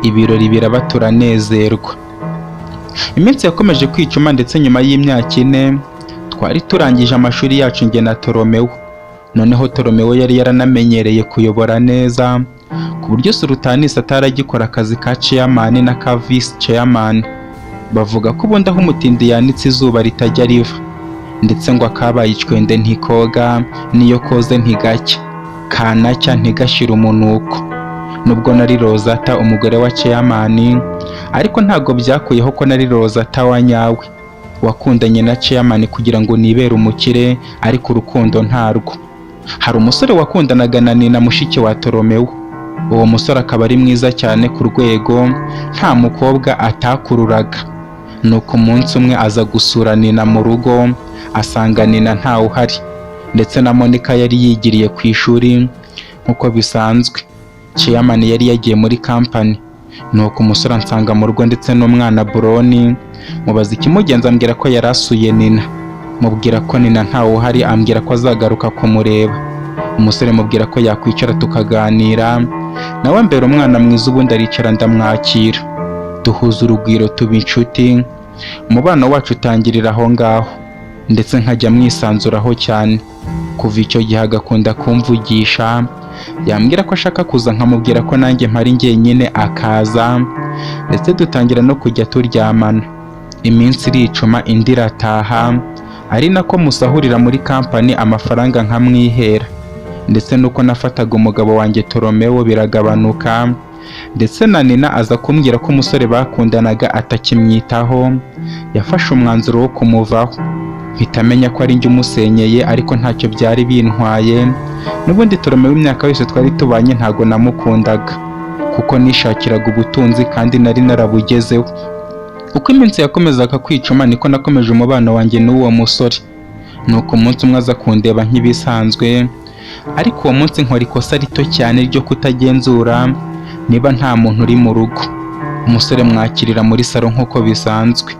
Speaker 2: Ibirori biraba, turanezerwa. Iminsi yakomeje kwicuma, ndetse nyuma y'imyaka 4 twari turangije amashuri yacu njye na Toromeo. Noneho Toromeo yari yaranamenyereye kuyobora neza, ku buryo Sultanis ataragikora akazi ka chairman na ka vice chairman. Bavuga ko ubundi aho umutindi yanitse izuba ritajya riva. Ndetse ngo akabaye icwende ntikoga, niyo koze ntigacya, kanacya ntigashire umunuko. Nubwo nari Rozata umugore wa chairman, ariko ntabwo byakuyeho ko nari Rozata wa nyawe wakundanye na chairman kugira ngo nibere umukire, ariko urukundo ntarwo. Hari umusore wakundanaga na Nina, mushiki wa Toromewo. Uwo musore akaba ari mwiza cyane ku rwego nta mukobwa atakururaga. Nuko umunsi umwe aza gusura Nina mu rugo, asanga Nina ntawe uhari, ndetse na Monica yari yigiriye ku ishuri nk'uko bisanzwe. Chairman yari yagiye muri company. Nuko umusore ansanga mu rugo ndetse n'umwana Buroni. Mubaza ikimugenza, ambwira ko yari asuye Nina. Mubwira ko Nina ntawe uhari, ambwira ko azagaruka kumureba. Umusore mubwira ko yakwicara tukaganira, nawe mbere umwana mwiza, ubundi aricara ndamwakira, duhuza urugwiro, tuba inshuti. Umubano wacu utangirira aho ngaho, ndetse nkajya mwisanzuraho cyane. Kuva icyo gihe agakunda kumvugisha, yambwira ko ashaka kuza nkamubwira ko nanjye mpari njyenyine, akaza, ndetse dutangira no kujya turyamana. Iminsi iricuma indi irataha, ari nako musahurira muri company amafaranga nkamwihera, ndetse nuko nafataga umugabo wanjye Toromewo biragabanuka. Ndetse na Nina aza kumbwira ko umusore bakundanaga atakimwitaho, yafashe umwanzuro wo kumuvaho. Mpita amenya ko ari njye umusenyeye, ariko ntacyo byari bintwaye. N'ubundi Toromewo imyaka yose twari tubanye ntago namukundaga, kuko nishakiraga ubutunzi kandi nari narabugezeho. Uko iminsi yakomezaga kwicuma niko nakomeje umubano wanjye n'uwo musore. Nuko umunsi umwe aza kundeba nk'ibisanzwe, ariko uwo munsi nkora ikosa rito cyane ryo kutagenzura niba nta muntu uri mu rugo. Umusore mwakirira muri salo nk'uko bisanzwe.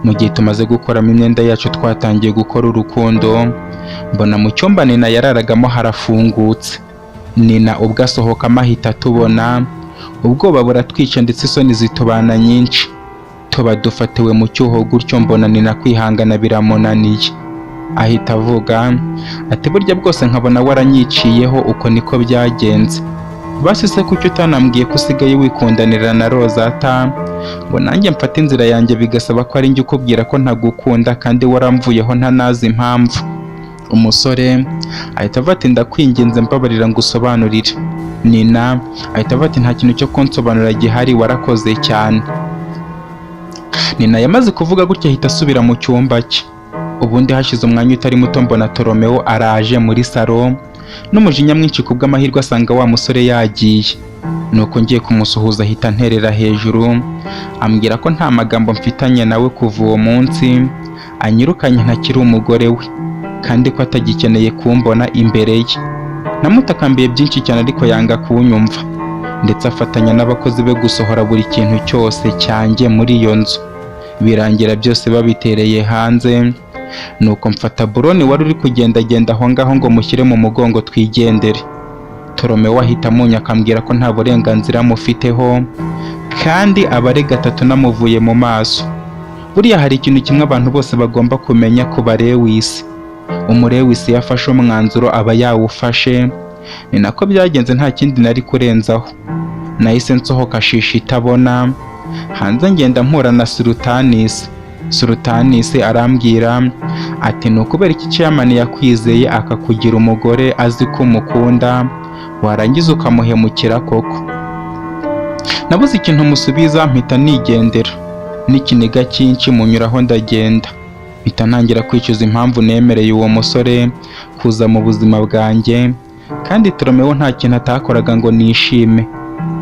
Speaker 2: Mu gihe tumaze gukoramo imyenda yacu, twatangiye gukora urukundo, mbona mu cyumba Nina yararagamo harafungutse. Nina ubwo asohokamo ahita atubona, ubwoba buratwica ndetse isoni zitubana nyinshi, tuba dufatiwe mu cyuho gutyo. Mbona Nina kwihangana biramunaniye, ahita avuga ati: "Burya bwose nkabona waranyiciyeho, uko niko byagenze? Basi se kuki utanambwiye ko usigaye wikundanira na Rozata ngo nanjye mfate inzira yanjye, bigasaba ko ari njye ukubwira ko ntagukunda kandi waramvuyeho ntanazi impamvu?" Umusore ahita avuga ati: "Ndakwinginze mbabarira ngo usobanurire." Nina ahita avuga ati: "Nta kintu cyo kunsobanurira gihari, warakoze cyane." Nina yamaze kuvuga gutya ahita asubira mu cyumba cye. Ubundi hashize umwanya utari muto mbona Toromeo araje muri salo n'umujinya mwinshi. Kubw'amahirwe asanga wa musore yagiye. Nuko ngiye kumusuhuza ahita anterera hejuru, ambwira ko nta magambo mfitanye nawe kuva uwo munsi anyirukanye, ntakiri umugore we, kandi ko atagikeneye kumbona imbere ye. Namutakambiye byinshi cyane ariko yanga kunyumva, ndetse afatanya n'abakozi be gusohora buri kintu cyose cyanjye muri iyo nzu, birangira byose babitereye hanze. Nuko mfata Buroni wari uri kugendagenda aho ngaho ngo mushyire mu mugongo twigendere. Toromeo ahita amunya, akambwira ko nta burenganzira mufiteho, kandi abare gatatu namuvuye mu maso. Buriya hari ikintu kimwe abantu bose bagomba kumenya ku Barewisi: Umurewisi iyo afashe umwanzuro aba yawufashe. Ni nako byagenze, nta kindi nari kurenzaho. Nahise nsohoka shisha itabona. Hanze ngenda mpura na Sultanisi. Sultanisi arambwira ati: "Ni ukubera iki chairman yakwizeye akakugira umugore azi ko umukunda, warangiza ukamuhemukira koko?" Nabuze ikintu musubiza, mpita nigendera n'ikiniga cyinshi, munyuraho ndagenda. Mpita ntangira kwicuza impamvu nemereye uwo musore kuza mu buzima bwanjye, kandi Toromeo nta kintu atakoraga ngo nishime.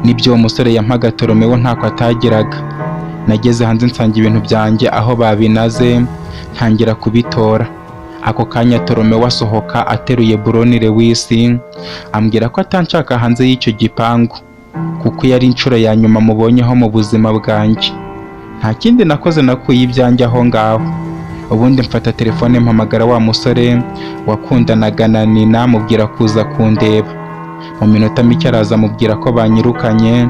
Speaker 2: Nibyo uwo musore yampaga, Toromeo ntako atagiraga. Nageze hanze nsanga ibintu byanjye aho babinaze, ntangira kubitora. Ako kanya Toromeo asohoka ateruye Buroni Lewisi, ambwira ko atanshaka hanze y'icyo gipangu, kuko yari inshuro ya nyuma mubonyeho mu buzima bwanjye. Nta kindi nakoze, nakuye ibyanjye aho ngaho, ubundi mfata telefone mpamagara wa musore wakundanaga na Nina, mubwira kuza kundeba. Mu minota mike araza, mubwira ko banyirukanye,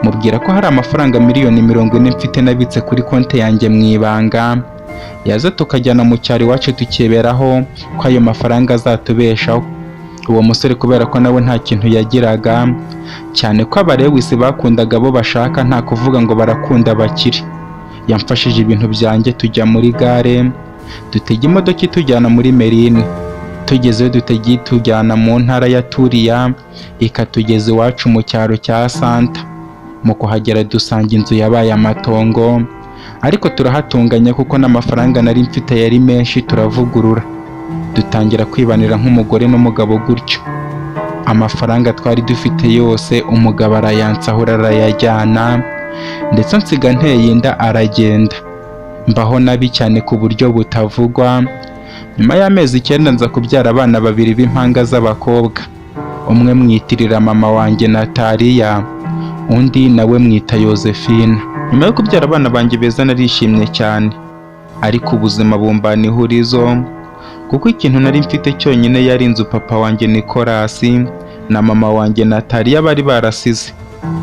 Speaker 2: mubwira ko hari amafaranga 40 miliyoni mfite nabitse kuri konti yanjye mu ibanga, yaza tukajyana mu cyaro iwacu tukiberaho, ko ayo mafaranga azatubeshaho. Uwo musore kubera ko nawe nta kintu yagiraga, cyane ko Abarewisi bakundaga abo bashaka, nta kuvuga ngo barakunda abakire, yamfashije ibintu byanjye tujya muri gare. Dutega imodoka itujyana muri Merine. Tugezeyo dutega itujyana mu ntara ya Turiya, ikatugeza iwacu mu cyaro cya Santa. Mu kuhagera dusanga inzu yabaye amatongo, ariko turahatunganya kuko n'amafaranga nari mfite yari menshi, turavugurura, dutangira kwibanira nk'umugore n'umugabo gutyo. Amafaranga twari dufite yose umugabo arayansahura, arayajyana, ndetse ansiga nteye inda aragenda. Mbaho nabi cyane ku buryo butavugwa. Nyuma y'amezi 9 nza kubyara abana babiri b'impanga z'abakobwa. Umwe mwitirira mama wanjye Nataliya, undi nawe mwita Yosephine. Nyuma yo kubyara abana banjye beza narishimye cyane, ariko ubuzima bumbana ihurizo, kuko ikintu nari mfite cyonyine yari inzu papa wanjye Nicolas na mama wanjye Nataliya bari barasize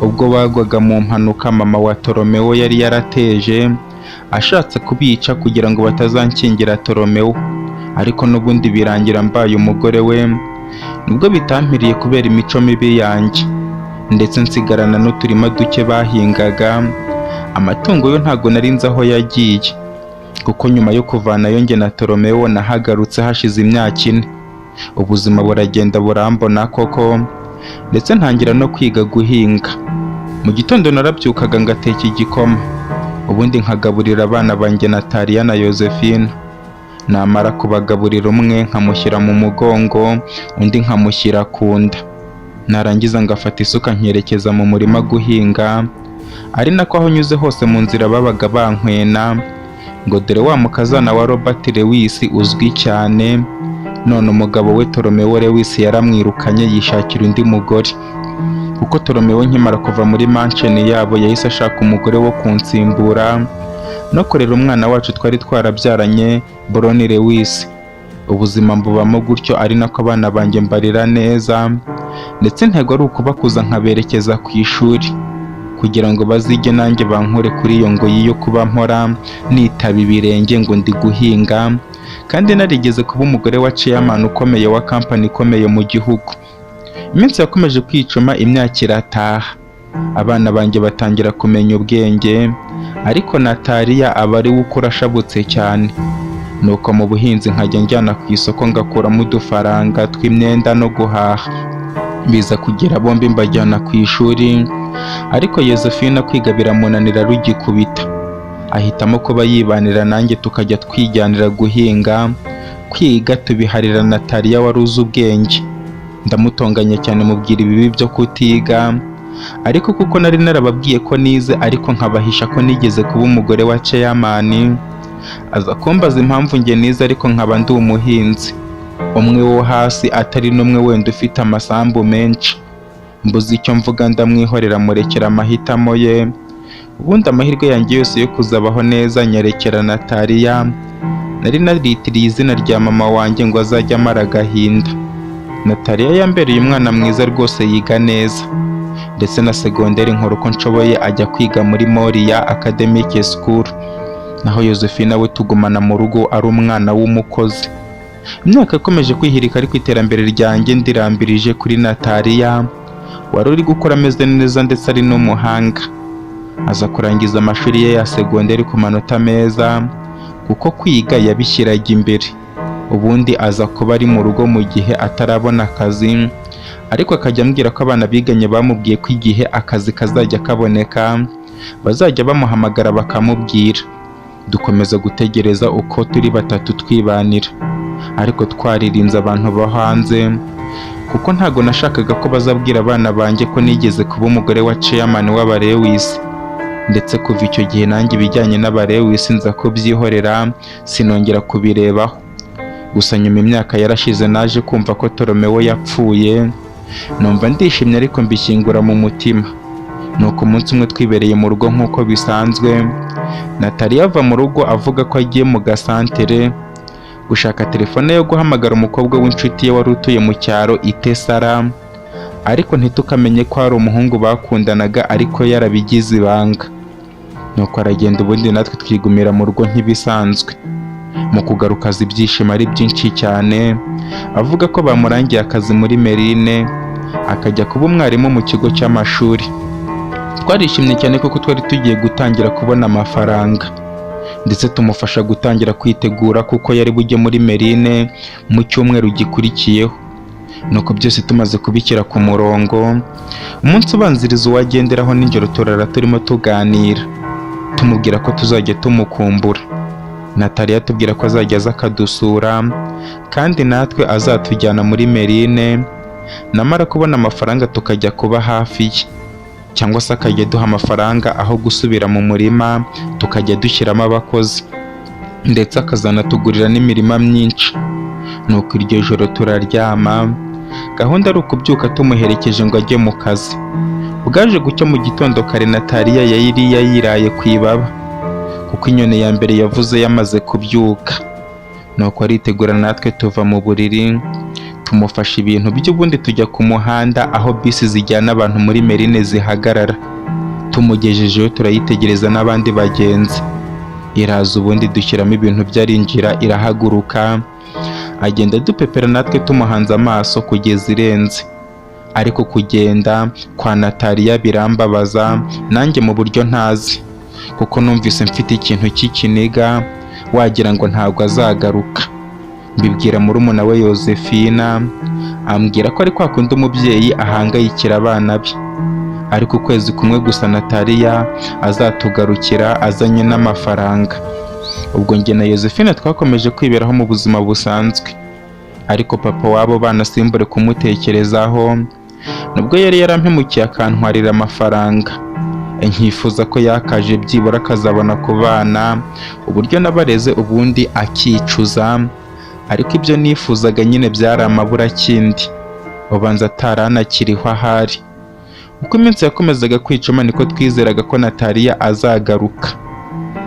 Speaker 2: ubwo bagwaga mu mpanuka mama wa Toromeo yari yarateje ashatse kubica kugira ngo batazankingira Toromeo, ariko n'ubundi birangira mbaye umugore we, nubwo bitampiriye kubera imico mibi yanjye, ndetse nsigarana n'uturima duke bahingaga. Amatungo yo ntago nari nzi aho yagiye, kuko nyuma yo kuvanayo njye na Toromeo nahagarutse hashize imyaka 4. Ubuzima buragenda burambona koko, ndetse ntangira no kwiga guhinga. Mu gitondo narabyukaga ngateka igikoma, ubundi nkagaburira abana banjye Nataliya na Yosephine. Namara kubagaburira umwe nkamushyira mu mugongo, undi nkamushyira ku nda, narangiza ngafata isuka nkerekeza mu murima guhinga, ari nako aho nyuze hose mu nzira babaga bankwena ngo dore wa mukazana wa Robert Lewis uzwi cyane, none umugabo we Toromeo Lewis yaramwirukanye yishakira undi mugore. Kuko Toromeo nkimara kuva muri mansion yabo yahise ashaka umugore wo kunsimbura no kurera umwana wacu twari twarabyaranye Broni Lewis. Ubuzima mbubamo gutyo, ari nako abana banjye mbarira neza, ndetse intego ari ukubakuza nkaberekeza ku ishuri kugira ngo bazige nanjye bankure kuri iyo ngoyi yo kuba mpora nitaba ibirenge ngo ndi guhinga, kandi narigeze kuba umugore wa chairman ukomeye wa company ikomeye mu gihugu. Iminsi yakomeje kwicuma, imyaka irataha, abana banjye batangira kumenya ubwenge, ariko Nataliya aba ari we ukura ashabutse cyane. Nuko mu buhinzi nkajya njyana ku isoko ngakuramo udufaranga tw'imyenda no guhaha. Biza kugera bombi mbajyana ku ishuri, ariko Yosephine kwiga biramunanira rugikubita, ahitamo kuba yibanira nanjye tukajya twijyanira guhinga. Kwiga tubiharira Nataliya wari uzi ubwenge. Ndamutonganya cyane mubwira ibibi byo kutiga, ariko kuko nari narababwiye ko nize ariko nkabahisha ko nigeze kuba umugore wa chairman, aza kumbaza impamvu njye nize ariko nkaba ndi umuhinzi umwe wo hasi atari n'umwe wenda ufite amasambu menshi. Mbuze icyo mvuga ndamwihorera murekera amahitamo ye. Ubundi amahirwe yanjye yose yo kuzabaho neza nyerekera Nataliya. Nari naritiriye izina rya mama wanjye ngo azajye amara agahinda. Nataliya yambereye umwana mwiza rwose, yiga neza, ndetse na segonderi nkora uko nshoboye ajya kwiga muri Moria Academic School. Naho Yosephine we tugumana mu rugo ari umwana w'umukozi. Imyaka yakomeje kwihirika, ariko iterambere ryanjye ndirambirije kuri Nataliya wari uri gukora ameze neza ndetse ari n'umuhanga. Aza kurangiza amashuri ye ya segonderi ku manota meza, kuko kwiga yabishyiraga imbere. Ubundi aza kuba ari mu rugo mu gihe atarabona akazi, ariko akajya ambwira ko abana biganye bamubwiye ko igihe akazi kazajya kaboneka bazajya bamuhamagara bakamubwira. Dukomeza gutegereza uko turi batatu twibanira, ariko twaririnze abantu bo hanze, kuko ntago nashakaga ko bazabwira abana banjye ko nigeze kuba umugore wa chairman w'abarewisi. Ndetse kuva icyo gihe nanjye ibijyanye n'abarewisi nza kubyihorera, sinongera kubirebaho. Gusa nyuma imyaka yarashize naje kumva ko Toromeo yapfuye, numva ndishimye ariko mbishyingura mu mutima. Nuko umunsi umwe twibereye mu rugo nk'uko bisanzwe, Nataliya ava mu rugo avuga ko agiye mu gasantere gushaka telefone yo guhamagara umukobwa w'inshuti ye wari utuye mu cyaro Itesara, ariko ntitukamenye ko hari umuhungu bakundanaga ariko yarabigize ibanga. Nuko aragenda, ubundi natwe twigumira mu rugo nk'ibisanzwe. Mu kugaruka aza ibyishimo ari byinshi cyane, avuga ko bamurangiye akazi muri Merine, akajya kuba umwarimu mu kigo cy'amashuri. Twarishimye cyane kuko twari tugiye gutangira kubona amafaranga. Ndetse tumufasha gutangira kwitegura kuko yari bujye muri marine mu cyumweru gikurikiyeho. Nuko byose tumaze kubishyira ku murongo, umunsi ubanziriza uwagenderaho nijoro turara turimo tuganira, tumubwira ko tuzajya tumukumbura. Nataliya atubwira ko azajya aza akadusura kandi natwe azatujyana muri marine, namara kubona amafaranga tukajya kuba hafi ye, cyangwa se akajya aduha amafaranga aho gusubira mu murima tukajya dushyiramo abakozi, ndetse akazanatugurira n'imirima myinshi. Nuko iryo joro turaryama, gahunda ari ukubyuka tumuherekeje ngo ajye mu kazi. Bwaje gucya mu gitondo kare, Nataliya yari yayiraye ku ibaba kuko inyoni ya mbere yavuze yamaze kubyuka. Nuko aritegura, natwe tuva mu buriri tumufasha ibintu by'ubundi, tujya ku muhanda aho bisi zijyana abantu muri marine zihagarara. Tumugejejeyo turayitegereza n'abandi bagenzi, iraza ubundi dushyiramo ibintu bye arinjira, irahaguruka, agenda dupepera natwe tumuhanze amaso kugeza irenze. Ariko kugenda kwa Nataliya birambabaza nanjye mu buryo ntazi, kuko numvise mfite ikintu cy'ikiniga wagira ngo ntabwo azagaruka. Mbibwira murumuna we Yozefina, ambwira ko ari kwa kundi umubyeyi ahangayikira abana be, ariko ukwezi kumwe gusa Nataliya azatugarukira azanye n'amafaranga. Ubwo njye na Yozefina twakomeje kwiberaho mu buzima busanzwe, ariko papa w'abo bana simbure kumutekerezaho, nubwo yari yarampemukiye akantwarira amafaranga. Nkifuza ko yakaje byibura akazabona ku bana uburyo nabareze ubundi akicuza, ariko ibyo nifuzaga nyine byari amaburakindi, ubanza ataranakiriho ahari. Uko iminsi yakomezaga kwicuma niko twizeraga ko Nataliya azagaruka,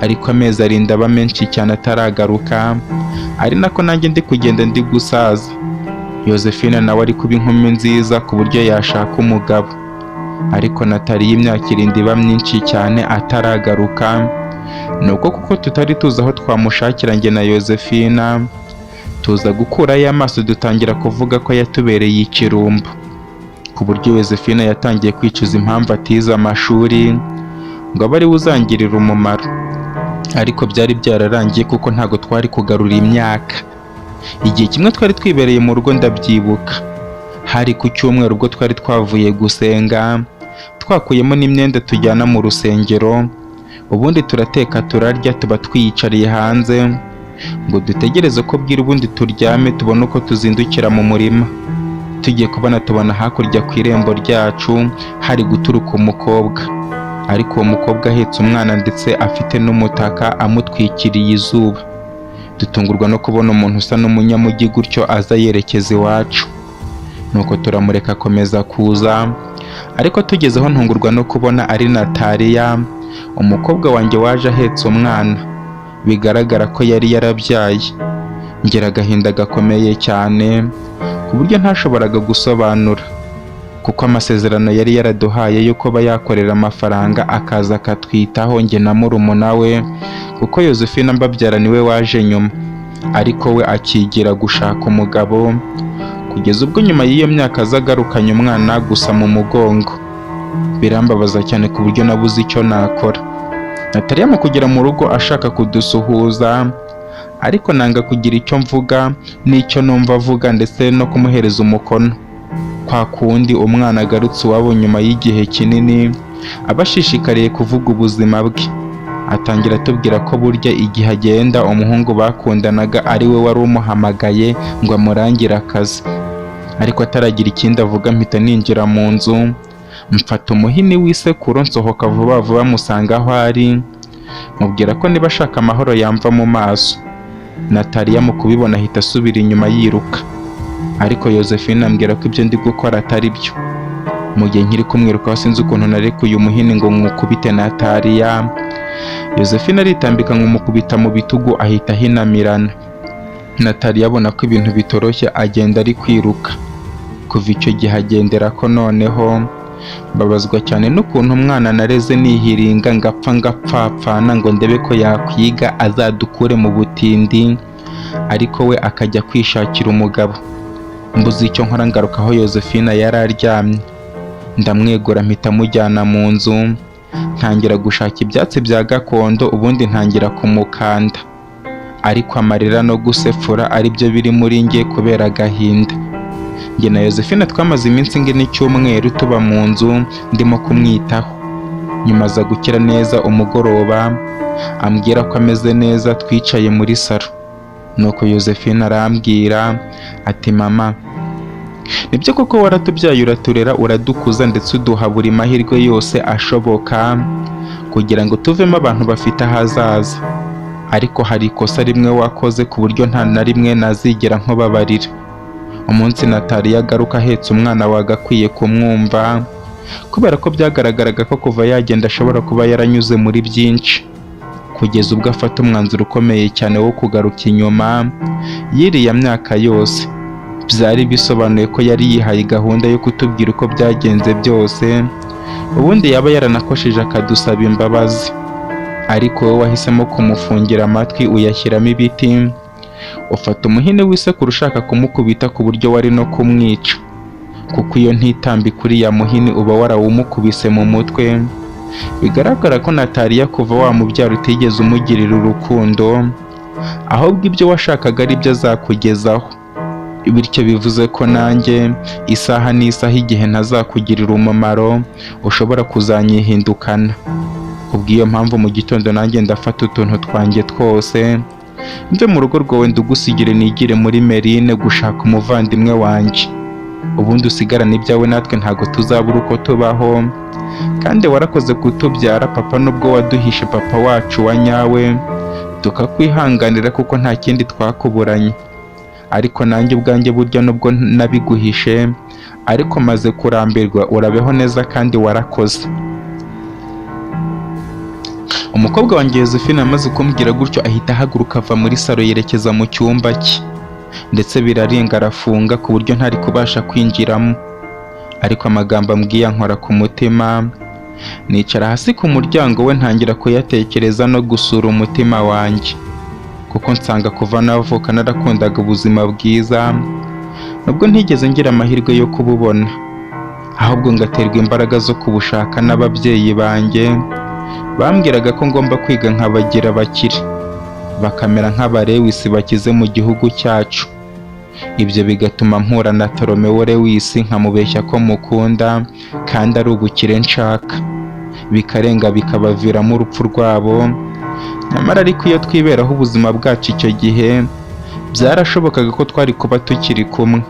Speaker 2: ariko amezi arinda aba menshi cyane ataragaruka, ari nako nanjye ndi kugenda ndi gusaza. Yozefina nawe ari kuba inkumi nziza ku buryo yashaka umugabo, ariko Nataliya imyaka irinda iba myinshi cyane ataragaruka. Nuko kuko tutari tuzi aho twamushakira, njye na Yozefina tuza gukurayo amaso, dutangira kuvuga ko yatubereye ikirumbo, ku buryo Yozefina yatangiye kwicuza impamvu atize amashuri ngo abe ariwe uzangirira umumaro. Ariko byari byararangiye kuko ntabwo twari kugarura imyaka. Igihe kimwe twari twibereye mu rugo, ndabyibuka hari ku cyumweru, ubwo twari twavuye gusenga twakuyemo n'imyenda tujyana mu rusengero, ubundi turateka turarya, tuba twiyicariye hanze ngo dutegereze ko bwira ubundi turyame tubone uko tuzindukira mu murima. Tugiye kubona tubona hakurya ku irembo ryacu hari guturuka umukobwa, ariko uwo mukobwa ahetse umwana ndetse afite n'umutaka amutwikiriye izuba. Dutungurwa no kubona umuntu usa n'umunyamujyi gutyo aza yerekeza iwacu. Nuko turamureka akomeza kuza, ariko tugezeho ntungurwa no kubona ari Nataliya, umukobwa wanjye waje ahetse umwana, bigaragara ko yari yarabyaye. Ngira agahinda gakomeye cyane ku buryo ntashoboraga gusobanura, kuko amasezerano yari yaraduhaye yo kuba yakorera amafaranga akaza akatwitaho njye na murumuna we, kuko Yozefina mbabyara niwe waje nyuma, ariko we akigira gushaka umugabo, kugeza ubwo nyuma y'iyo myaka aza agarukanye umwana gusa mu mugongo. Birambabaza cyane ku buryo nabuze icyo nakora. Nataliya mu kugera mu rugo ashaka kudusuhuza, ariko nanga kugira icyo mvuga n'icyo numva avuga, ndetse no kumuhereza umukono. Kwa kundi umwana agarutse iwabo nyuma y'igihe kinini aba ashishikariye kuvuga ubuzima bwe. Atangira atubwira ko burya igihe agenda umuhungu bakundanaga ari we wari umuhamagaye ngo amurangire akazi, ariko ataragira ikindi avuga mpita ninjira mu nzu, mfata umuhini w'isekuru nsohoka vuba vuba musanga aho ari, mubwira ko niba ashaka amahoro yamva mu maso. Nataliya mu kubibona ahita asubira inyuma yiruka, ariko Yozefina ambwira ko ibyo ndi gukora atari byo. Mu gihe nkiri kumwirukaho sinzi ukuntu narekuye umuhini ngo mwukubite Nataliya, Yozefina aritambika nkumukubita mu bitugu ahita ahinamirana. Nataliya abona ko ibintu bitoroshye agenda ari kwiruka. Kuva icyo gihe agendera ko noneho mbabazwa cyane n'ukuntu umwana nareze nihiringa ngapfa ngapfapfana ngo ndebe ko yakwiga azadukure mu butindi, ariko we akajya kwishakira umugabo. Mbuze icyo nkora ngaruka aho Yozefina yari aryamye, ndamwegura mpita mujyana mu nzu. Ntangira gushaka ibyatsi bya gakondo, ubundi ntangira kumukanda, ariko amarira no gusefura aribyo biri muri njye kubera agahinda. Njye na Yosephine twamaze iminsi ingana icyumweru tuba mu nzu ndimo kumwitaho. Nyuma aza gukira neza, umugoroba ambwira ko ameze neza. Twicaye muri salo, nuko Yosephine arambwira ati: "Mama, nibyo koko waratubyaye, uraturera, uradukuza, ndetse uduha buri mahirwe yose ashoboka kugira ngo tuvemo abantu bafite ahazaza. Ariko hari ikosa rimwe wakoze ku buryo nta na rimwe nazigera nkubabarira. Umunsi Nataliya agaruka ahetse umwana, wagakwiye kumwumva, kubera ko byagaragaraga ko kuva yagenda ashobora kuba yaranyuze muri byinshi, kugeza ubwo afata umwanzuro ukomeye cyane wo kugaruka inyuma y'iriya myaka yose. Byari bisobanuye ko yari yihaye gahunda yo kutubwira uko byagenze byose, ubundi yaba yaranakosheje akadusaba imbabazi. Ariko wowe wahisemo kumufungira amatwi, uyashyiramo ibiti, ufata umuhini w'isekuru ushaka kumukubita ku buryo wari no kumwica, kuko iyo ntitambika uriya muhini uba warawumukubise mu mutwe. Bigaragara ko Nataliya kuva wamubyara utigeze umugirira urukundo, ahubwo ibyo washakaga ari byo azakugezaho. Bityo bivuze ko nanjye isaha n'isaha, igihe ntazakugirira umumaro, ushobora kuzanyihindukana. Kubw'iyo mpamvu, mu gitondo nanjye ndafata utuntu twanjye twose, mve mu rugo rwawe, ndugusigire, nigire muri Merine gushaka umuvandimwe wanjye. Ubundi usigarane ibyawe, natwe ntabwo tuzabura uko tubaho. Kandi warakoze kutubyara papa, nubwo waduhishe papa wacu wa nyawe, tukakwihanganira kuko nta kindi twakuburanye. Ariko nanjye ubwanjye burya nubwo nabiguhishe, ariko maze kurambirwa. Urabeho neza kandi warakoze." Umukobwa wanjye Josephine amaze kumbwira gutyo, ahita ahaguruka ava muri salo yerekeza mu cyumba cye, ndetse birarenga arafunga ku buryo ntari kubasha kwinjiramo. Ariko amagambo ambwiye ankora ku mutima. Nicara hasi ku muryango we, ntangira kuyatekereza no gusura umutima wanjye, kuko nsanga kuva navuka narakundaga ubuzima bwiza, nubwo ntigeze ngira amahirwe yo kububona, ahubwo ngaterwa imbaraga zo kubushaka n'ababyeyi banjye bambwiraga ko ngomba kwiga nkabagira abakire, bakamera nk'abarewisi bakize mu gihugu cyacu. Ibyo bigatuma mpura na Toromeo Lewisi, nkamubeshya ko mukunda kandi ari ubukire nshaka, bikarenga bikabaviramo urupfu rwabo. Nyamara ariko iyo twiberaho ubuzima bwacu icyo gihe, byarashobokaga ko twari kuba tukiri kumwe.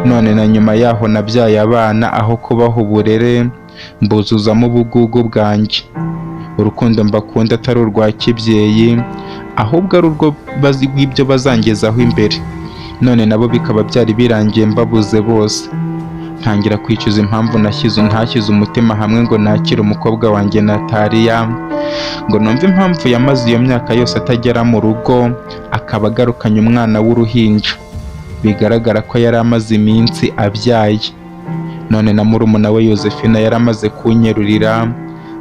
Speaker 2: None na nyuma yaho nabyaye abana, aho kubaha uburere mbuzuzamo ubugugu bwanjye. Urukundo mbakunda atari urwa kibyeyi, ahubwo ari urwo rw'ibyo bazangezaho imbere. None nabo bikaba byari birangiye mbabuze bose. Ntangira kwicuza impamvu nashyize ntashyize umutima hamwe ngo nakire umukobwa wanjye Nataliya, ngo numve impamvu yamaze iyo myaka yose atagera mu rugo, akaba agarukanye umwana w'uruhinja bigaragara ko yari amaze iminsi abyaye. None na murumuna we Yosephine yari amaze kunyerurira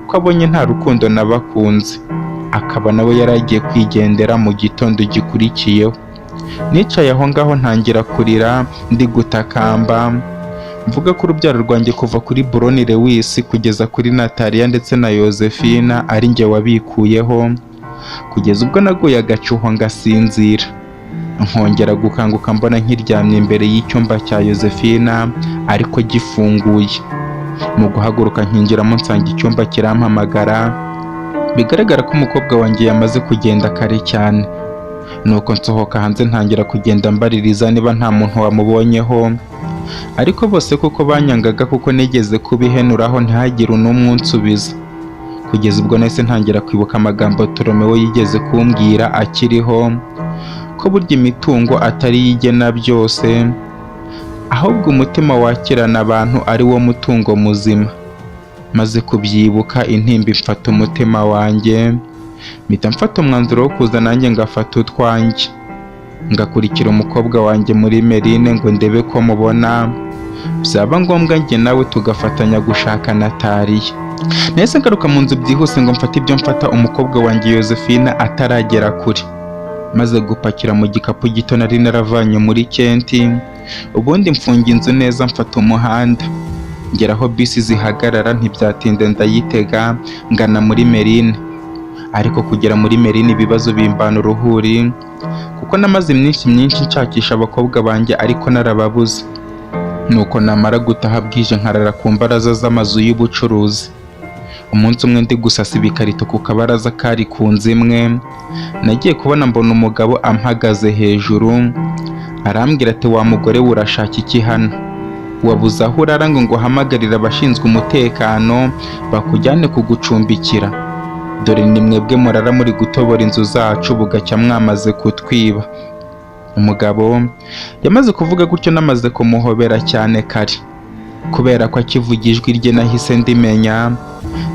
Speaker 2: ko abonye nta rukundo nabakunze, akaba nawe yari agiye kwigendera mu gitondo gikurikiyeho. Nicaye aho ngaho ntangira kurira, ndi gutakamba mvuga ko urubyaro rwanjye kuva kuri Buroni Lewis kugeza kuri Natalia ndetse na Yosephine ari njye wabikuyeho, kugeza ubwo naguye agacuho ngasinzira, nkongera gukanguka mbona nkiryamye imbere y'icyumba cya Yosephine ariko gifunguye. Mu guhaguruka nkinjiramo, nsanga icyumba kirampamagara. Bigaragara ko umukobwa wanjye yamaze kugenda kare cyane. Nuko nsohoka hanze, ntangira kugenda mbaririza niba nta muntu wamubonyeho, ariko bose kuko banyangaga, kuko nigeze kubihenuraho, ntihagire n'umwe unsubiza, kugeza ubwo nahise ntangira kwibuka amagambo Toromeo yigeze kumbwira akiriho, ko burya imitungo atari yo igena byose, ahubwo umutima wakirana abantu ari wo mutungo muzima. Maze kubyibuka, intimba imfata umutima wanjye, mpita mfata umwanzuro wo kuza nanjye ngafata utwanjye, ngakurikira umukobwa wanjye muri Merine ngo ndebe ko mubona, byaba ngombwa njye nawe tugafatanya gushaka Nataliya. Nahise ngaruka mu nzu byihuse ngo mfate ibyo mfata umukobwa wanjye Yosephine ataragera kure. Maze gupakira mu gikapu gito nari naravanye muri Kenti, ubundi mfunga inzu neza, mfata umuhanda. Ngera aho bisi zihagarara, ntibyatinda ndayitega ngana muri Merine. Ariko kugera muri Merine ibibazo bimbana uruhuri, kuko namaze iminsi myinshi nshakisha abakobwa banjye ariko narababuze. Nuko namara gutaha bwije nkarara ku mbaraza z'amazu y'ubucuruzi. Umunsi umwe ndi gusasa ibikarito ku kabaraza kari ku nzu imwe, nagiye kubona mbona umugabo ampagaze hejuru, arambwira ati: "Wa mugore we, urashaka iki hano? Wabuze aho urara ngo nguhamagarire abashinzwe umutekano bakujyane kugucumbikira? Dore ni mwebwe murara muri gutobora inzu zacu, bugacya mwamaze kutwiba." Umugabo yamaze kuvuga gutyo namaze kumuhobera cyane kare, kubera ko akivuga ijwi rye nahise ndimenya.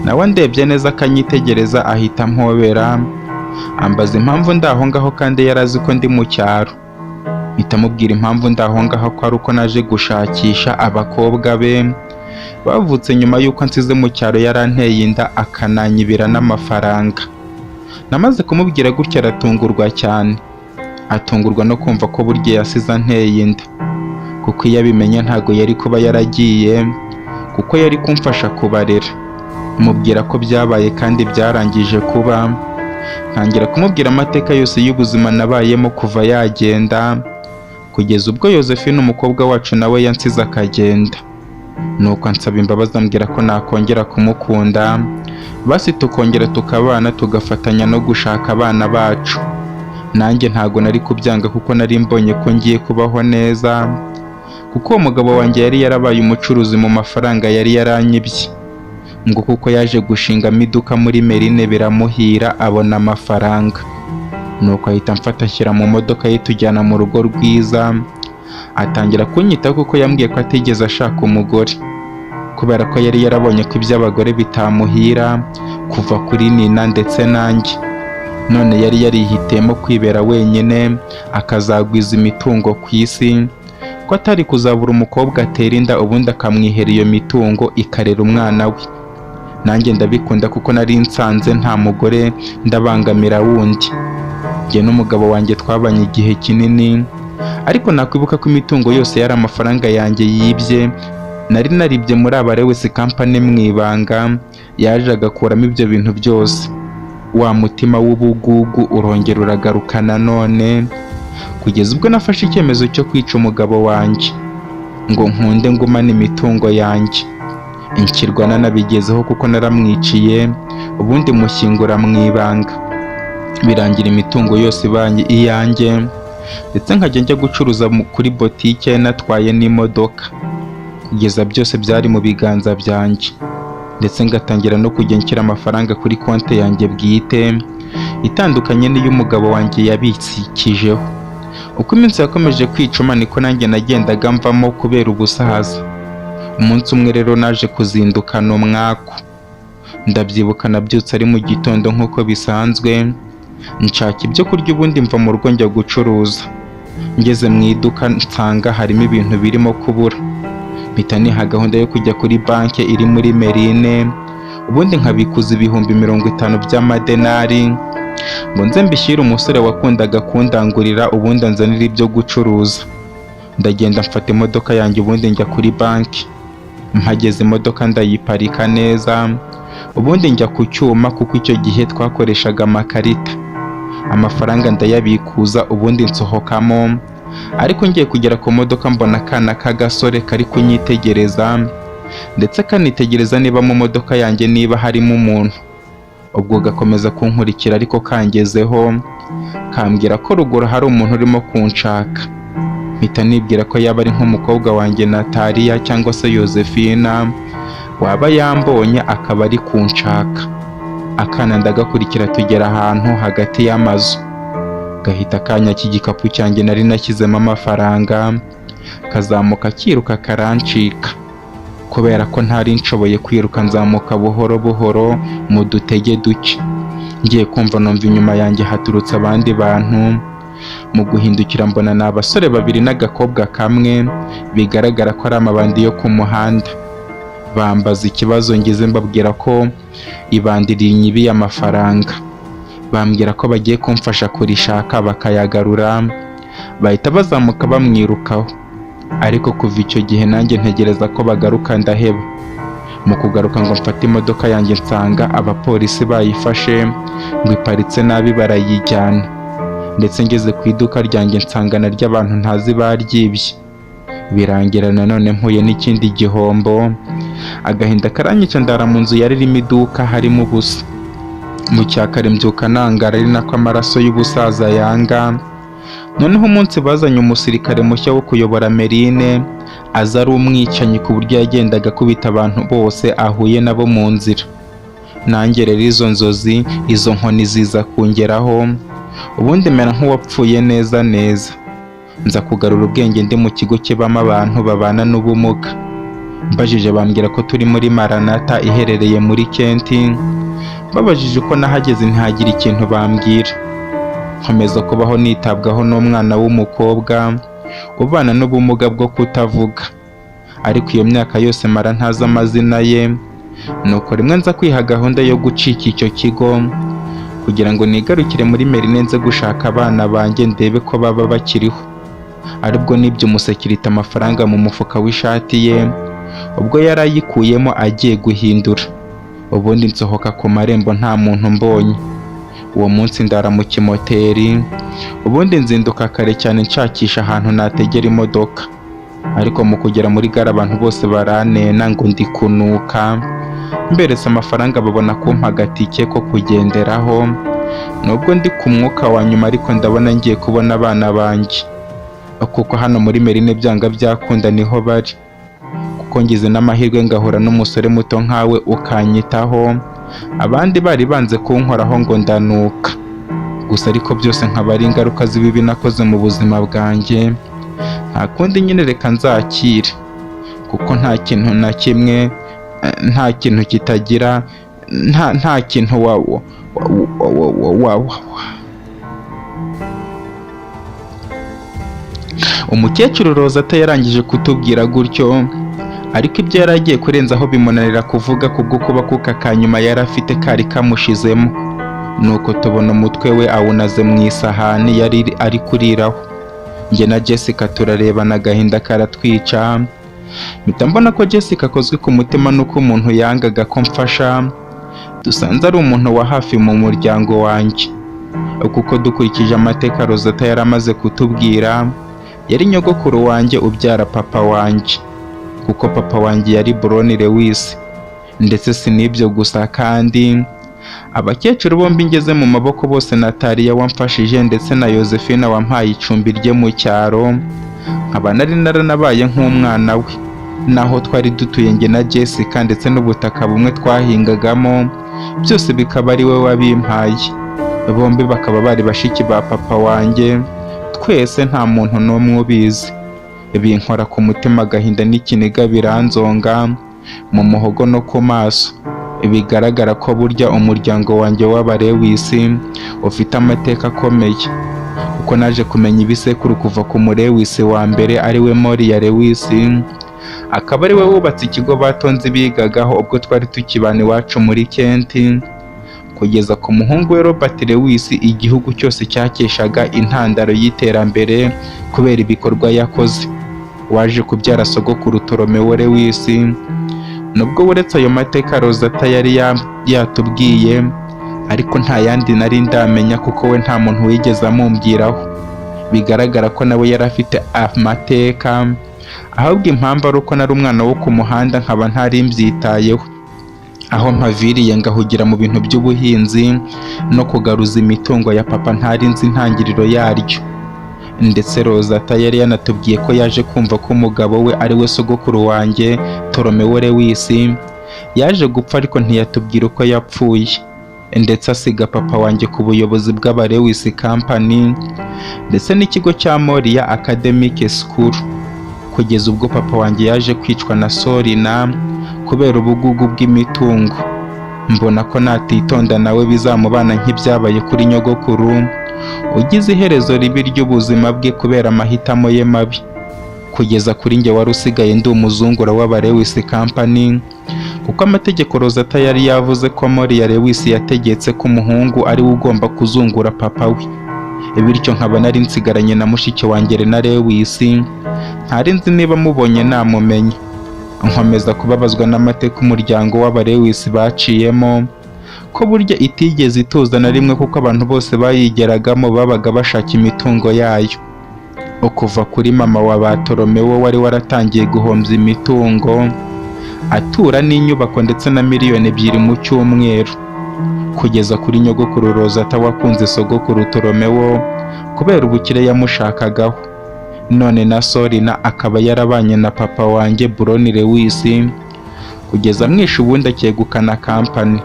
Speaker 2: Nawe ndebye neza akanyitegereza, ahita ampobera, ambaza impamvu ndi aho ngaho kandi yari azi ko ndi mu cyaro. Mpita mubwira impamvu ndi aho ngaho, ko ari uko naje gushakisha abakobwa be bavutse nyuma y'uko nsize mu cyaro yaranteye inda akananyibira n'amafaranga. Namaze kumubwira gutyo aratungurwa cyane, atungurwa no kumva ko burya yasize anteye inda, kuko iyo abimenye ntago yari kuba yaragiye, kuko yari kumfasha kubarera. Mubwira ko byabaye kandi byarangije kuba, ntangira kumubwira amateka yose y'ubuzima nabayemo kuva yagenda kugeza ubwo Yosephine umukobwa wacu nawe yansize akagenda. Nuko ansaba imbabazi, ambwira ko nakongera kumukunda, basi tukongera tukabana, tugafatanya no gushaka abana bacu. Nanjye ntago nari kubyanga, kuko nari mbonye ko ngiye kubaho neza, kuko uwo mugabo wanjye yari yarabaye umucuruzi mu mafaranga yari yaranyibye, ngo kuko yaje gushingamo iduka muri Merine biramuhira, abona amafaranga. Nuko ahita amfata ashyira mu modoka ye, tujyana mu rugo rwiza, atangira kunyitaho, kuko yambwiye ko atigeze ashaka umugore kubera ko yari yarabonye ko iby'abagore bitamuhira kuva kuri Nina ndetse nanjye. None yari yarihitiyemo kwibera wenyine, akazagwiza imitungo ku isi, ko atari kuzabura umukobwa atera inda ubundi akamwihera iyo mitungo ikarera umwana we. Nanjye ndabikunda, kuko nari nsanze nta mugore ndabangamira wundi. Njye n'umugabo wanjye twabanye igihe kinini, ariko nakwibuka ko imitungo yose yari amafaranga yanjye yibye, nari naribye muri Abarewesi Company mu ibanga, yaje agakuramo ibyo bintu byose. Wa mutima w'ubugugu urongera uragaruka nanone, kugeza ubwo nafashe icyemezo cyo kwica umugabo wanjye ngo nkunde ngumane imitungo yanjye. Inshyirwa nanabigezeho, kuko naramwiciye ubundi mushyingura mu ibanga, birangira imitungo yose ibanye iyanjye, ndetse nkajya njya gucuruza kuri botike natwaye n'imodoka, kugeza byose byari mu biganza byanjye, ndetse ngatangira no kujya nshyira amafaranga kuri konti yanjye bwite itandukanye n'iy'umugabo wanjye yabitsikijeho. Uko iminsi yakomeje kwicuma niko nanjye nagendaga mvamo kubera ubusaza. Umunsi umwe rero naje kuzindukana umwaku. Ndabyibuka nabyutse ari mu gitondo nk'uko bisanzwe, nshaka ibyo kurya, ubundi mva mu rugo njya gucuruza. Ngeze mu iduka nsanga harimo ibintu birimo kubura, mpita niha gahunda yo kujya kuri banki iri muri Merine, ubundi nkabikuza 50,000 by'amadenari ngo nze mbishyire umusore wakundaga kundangurira, ubundi anzanire ibyo gucuruza. Ndagenda mfata imodoka yanjye, ubundi njya kuri banki. Mpageze imodoka ndayiparika neza, ubundi njya ku cyuma, kuko icyo gihe twakoreshaga amakarita. Amafaranga ndayabikuza, ubundi nsohokamo. Ariko ngiye kugera ku modoka mbona akana k'agasore kari kunyitegereza, ndetse kanitegereza niba mu modoka yanjye niba harimo umuntu. Ubwo gakomeza kunkurikira, ariko kangezeho kambwira ko ruguru hari umuntu urimo kunshaka. Mpita nibwira ko yaba ari nk'umukobwa wanjye Nataliya cyangwa se Yosephina waba yambonye akaba ari kunshaka. Akana ndagakurikira, tugera ahantu hagati y'amazu, gahita kanyaka igikapu cyanjye nari nashyizemo amafaranga, kazamuka kiruka karancika. Kubera ko ntari nshoboye kwiruka, nzamuka buhoro buhoro mu dutege duke. Ngiye kumva numva inyuma yanjye haturutse abandi bantu. Mu guhindukira mbona ni abasore babiri n'agakobwa kamwe, bigaragara ko ari amabandi yo ku muhanda. Bambaza ikibazo ngize, mbabwira ko ibandi rinyibiye amafaranga. Bambwira ko bagiye kumfasha kurishaka bakayagarura, bahita bazamuka bamwirukaho. Ariko kuva icyo gihe nanjye ntegereza ko bagaruka ndaheba. Mu kugaruka ngo mfate imodoka yanjye, nsanga abapolisi bayifashe ngo iparitse nabi, barayijyana. Ndetse ngeze ku iduka ryanjye nsanga naryo abantu ntazi baryibye. Birangira nanone mpuye n'ikindi gihombo. Agahinda karanyica, ndara mu nzu yari irimo iduka harimo ubusa. Mu cyakare mbyuka nangara, ari nako amaraso y'ubusaza yanga. Noneho umunsi bazanye umusirikare mushya wo kuyobora Merine, aza ari umwicanyi, ku buryo yagendaga akubita abantu bose ahuye nabo mu nzira. Nanjye rero izo nzozi, izo nkoni ziza kungeraho, ubundi mera nk'uwapfuye neza neza. Nza kugarura ubwenge ndi mu kigo kibamo abantu babana n'ubumuga. Mbajije bambwira ko turi muri Maranata iherereye muri Kenti. Babajije uko nahageze ntihagira ikintu bambwira. Nkomeza kubaho nitabwaho n'umwana w'umukobwa ubana n'ubumuga bwo kutavuga, ariko iyo myaka yose mara ntazi amazina ye. Nuko rimwe nza kwiha gahunda yo gucika icyo kigo kugira ngo nigarukire muri Merine, nze gushaka abana banjye ndebe ko baba bakiriho. Aribwo nibye umusekirite amafaranga mu mufuka w'ishati ye ubwo yari ayikuyemo agiye guhindura, ubundi nsohoka ku marembo nta muntu mbonye. Uwo munsi ndara mu kimoteri, ubundi nzinduka kare cyane nshakisha ahantu nategera imodoka. Ariko mu kugera muri gare abantu bose baranena ngo ndi kunuka. Mberetse amafaranga babona kumpa agatike ko kugenderaho. Nubwo ndi ku mwuka wa nyuma, ariko ndabona ngiye kubona abana banjye, kuko hano muri Merine byanga byakunda niho bari, kuko ngize n'amahirwe ngahura n'umusore muto nkawe ukanyitaho. Abandi bari banze kunkoraho ngo ndanuka gusa, ariko byose nkaba ari ingaruka z'ibibi nakoze mu buzima bwanjye. Nta kundi nyine, reka nzakire, kuko nta kintu na kimwe, nta kintu kitagira nta kintu wa wa wa wa wa. Umukecuru Rozata yarangije kutubwira gutyo, ariko ibyo yari agiye kurenzaho bimunanira kuvuga kubwo kuba kuka kanyuma yari afite kari kamushizemo. Nuko tubona umutwe we awunaze mu isahani yari ari kuriraho. Njye na Jessica turarebana agahinda karatwica. Mpita mbona ko Jessica akozwe ku mutima n'uko umuntu yangaga ko mfasha dusanze ari umuntu wa hafi mu muryango wanjye, kuko dukurikije amateka Rozata yari amaze kutubwira, yari nyogokuru wanjye ubyara papa wanjye, kuko papa wanjye yari Bron Lewis. Ndetse si n'ibyo gusa, kandi abakecuru bombi ngeze mu maboko bose, Nataliya wamfashije ndetse na Yosephine wampaye icumbi rye mu cyaro, nkaba nari naranabaye nk'umwana we. Naho twari dutuye njye na Jessica, ndetse n'ubutaka bumwe twahingagamo, byose bikaba ari we wabimpaye. Bombi bakaba bari bashiki ba papa wanjye, twese nta muntu n'umwe ubizi. Binkora ku mutima, agahinda n'ikiniga biranzonga mu muhogo no ku maso. Bigaragara ko burya umuryango wanjye w'Abarewisi ufite amateka akomeye, kuko naje kumenya ibisekuru kuva ku Murewisi wa mbere ari we Moriya Lewisi, akaba ari we wubatse ikigo batonze bigagaho ubwo twari tukibana iwacu muri Kenti, kugeza ku muhungu we Robert Lewis igihugu cyose cyakeshaga intandaro y'iterambere kubera ibikorwa yakoze, waje kubyara sogokuru Ptolomeo Lewis. Nubwo uretse ayo mateka Rozata yari yatubwiye, ariko nta yandi nari ndamenya, kuko we nta muntu wigeze amumbwiraho. Bigaragara ko nawe yari afite amateka, ahubwo impamvu ari uko nari umwana wo ku muhanda nkaba ntari mbyitayeho. Aho mpaviriye ngahugira mu bintu by'ubuhinzi no kugaruza imitungo ya papa ntari nzi intangiriro yaryo. Ndetse Rozata yari yanatubwiye ko yaje kumva ko umugabo we ari we sogokuru wanjye Ptolomeo Lewis yaje gupfa, ariko ntiyatubwira uko yapfuye. Ndetse asiga papa wanjye ku buyobozi bw'Abarewis Company ndetse n'ikigo cya Moria Academic School, kugeza ubwo papa wanjye yaje kwicwa na Solina kubera ubugugu bw'imitungo. Mbona ko natitonda nawe bizamubana nk'ibyabaye kuri nyogokuru ugize iherezo ribi ry'ubuzima bwe kubera amahitamo ye mabi, kugeza kuri njye wari usigaye ndi umuzungura w'Abarewis Company, kuko amategeko Rozata yari yavuze ko Moriya Lewis yategetse ko umuhungu ari we ugomba kuzungura papa we. Bityo nkaba nari nsigaranye na mushiki wanjye Rena Lewis, ntari nzi niba mubonye namumenya. Nkomeza kubabazwa n'amateka umuryango w'aba Lewis baciyemo, ko burya itigeze ituza na rimwe, kuko abantu bose bayigeragamo babaga bashaka imitungo yayo. Ukuva kuri mama wa Batoromewo wari waratangiye guhombya imitungo, atura n'inyubako ndetse na 2 miliyoni mu cyumweru, kugeza kuri nyogokuru Rozata wakunze sogokuru Toromewo kubera ubukire yamushakagaho, none na Sorina akaba yarabanye na papa wanjye Buroni Lewis kugeza amwishe, ubundi akegukana kampani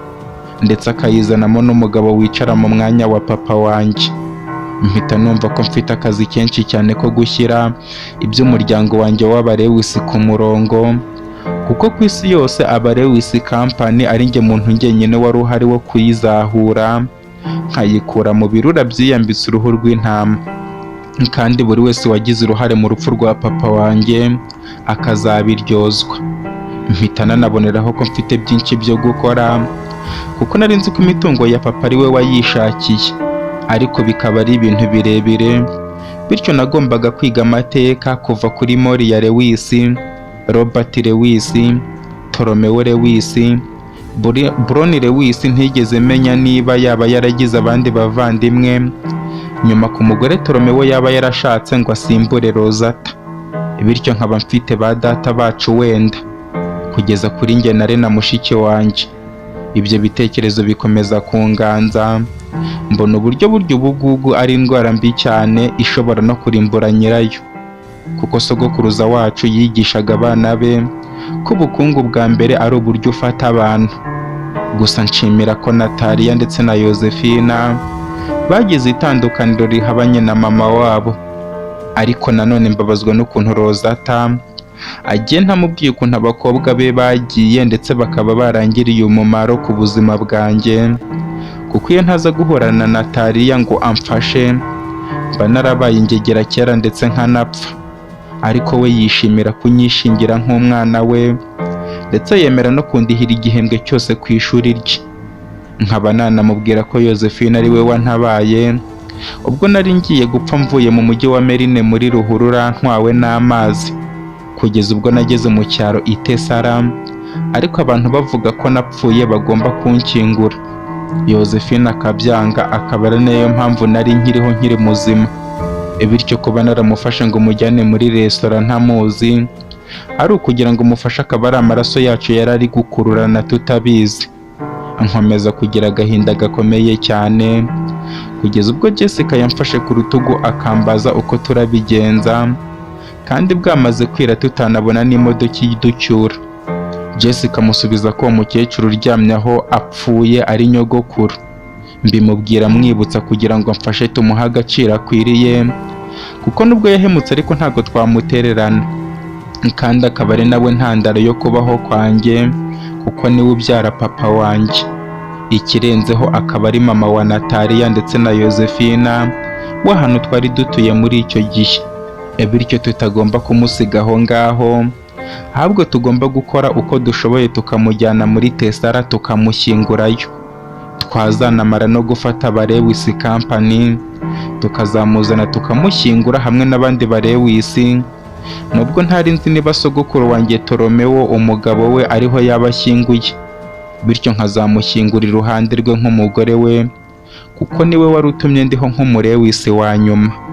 Speaker 2: ndetse akayizanamo n'umugabo wicara mu mwanya wa papa wanjye. Mpita numva ko mfite akazi kenshi cyane ko gushyira iby'umuryango wanjye w'aba Lewis ku murongo, kuko ku isi yose aba Lewis kampani ari njye muntu njyenyine wari uhari wo kuyizahura, nkayikura mu birura byiyambitse uruhu rw'intama, kandi buri wese wagize uruhare mu rupfu rwa papa wanjye akazabiryozwa. Mpita nanaboneraho ko mfite byinshi byo gukora, kuko nari nzi ko imitungo ya papa ari we wayishakiye, ariko bikaba ari ibintu birebire. Bityo nagombaga kwiga amateka kuva kuri Moriya Lewis, Robert Lewis, Toromewo Lewis, Broni Lewis. Ntigeze menya niba yaba yaragize abandi bavandimwe nyuma ku mugore Toromewo yaba yarashatse ngo asimbure Rozata, bityo nkaba mfite ba data bacu wenda kugeza kuri njye na Rena mushiki wanjye. Ibyo bitekerezo bikomeza kunganza, mbona uburyo burya ubugugu ari indwara mbi cyane ishobora no kurimbura nyirayo, kuko sogokuruza wacu yigishaga abana be ko ubukungu bwa mbere ari uburyo ufata abantu. Gusa nshimira ko Nataliya ndetse na Yozefina bagize itandukaniro rihabanye na mama wabo. Ariko nanone mbabazwa n'ukuntu Rozata agiye ntamubwiye ukuntu abakobwa be bagiye, ndetse bakaba barangiriye umumaro ku buzima bwanjye, kuko iyo ntaza guhura na Nataliya ngo amfashe, mba narabaye ingegera kera ndetse nkanapfa. Ariko we yishimira kunyishingira nk'umwana we, ndetse yemera no kundihira igihembwe cyose ku ishuri rye. Nkaba nanamubwira ko Yozefine ari we wantabaye ubwo nari ngiye gupfa mvuye mu mujyi wa Merine muri ruhurura ntwawe n'amazi, kugeza ubwo nageze mu cyaro Itesara, ariko abantu bavuga ko napfuye bagomba kunshyingura, Yozefine akabyanga, akaba ari nayo mpamvu nari nkiriho, nkiri muzima. Bityo kuba naramufashe ngo mujyane muri resitora ntamuzi, ari ukugira ngo umufashe, akaba ari amaraso yacu yari ari gukururana tutabizi. Nkomeza kugira agahinda gakomeye cyane kugeza ubwo Jessica yamfashe ku rutugu akambaza uko turabigenza, kandi bwamaze kwira tutanabona n'imodoka iducyura. Jessica amusubiza ko uwo mukecuru uryamye aho apfuye ari nyogokuru. Mbimubwira mwibutsa kugira ngo amfashe tumuhe agaciro akwiriye, kuko nubwo yahemutse ariko ntabwo twamutererana, kandi akaba ari nawe ntandaro yo kubaho kwanjye, kuko niwe ubyara papa wanjye. Ikirenzeho akaba ari mama wa Nataliya ndetse na Yozefina w'ahantu twari dutuye muri icyo gihe, bityo tutagomba kumusiga aho ngaho, ahubwo tugomba gukora uko dushoboye tukamujyana muri Tesara tukamushyingurayo, twazanamara no gufata Abarewisi kampani tukazamuzana tukamushyingura hamwe n'abandi Barewisi, nubwo ntari nzi niba sogokuru wanjye Toromewo umugabo we ariho yaba ashyinguye, bityo nkazamushyingura iruhande rwe nk'umugore we, kuko niwe wari utumye ndiho nk'Umurewisi wa nyuma.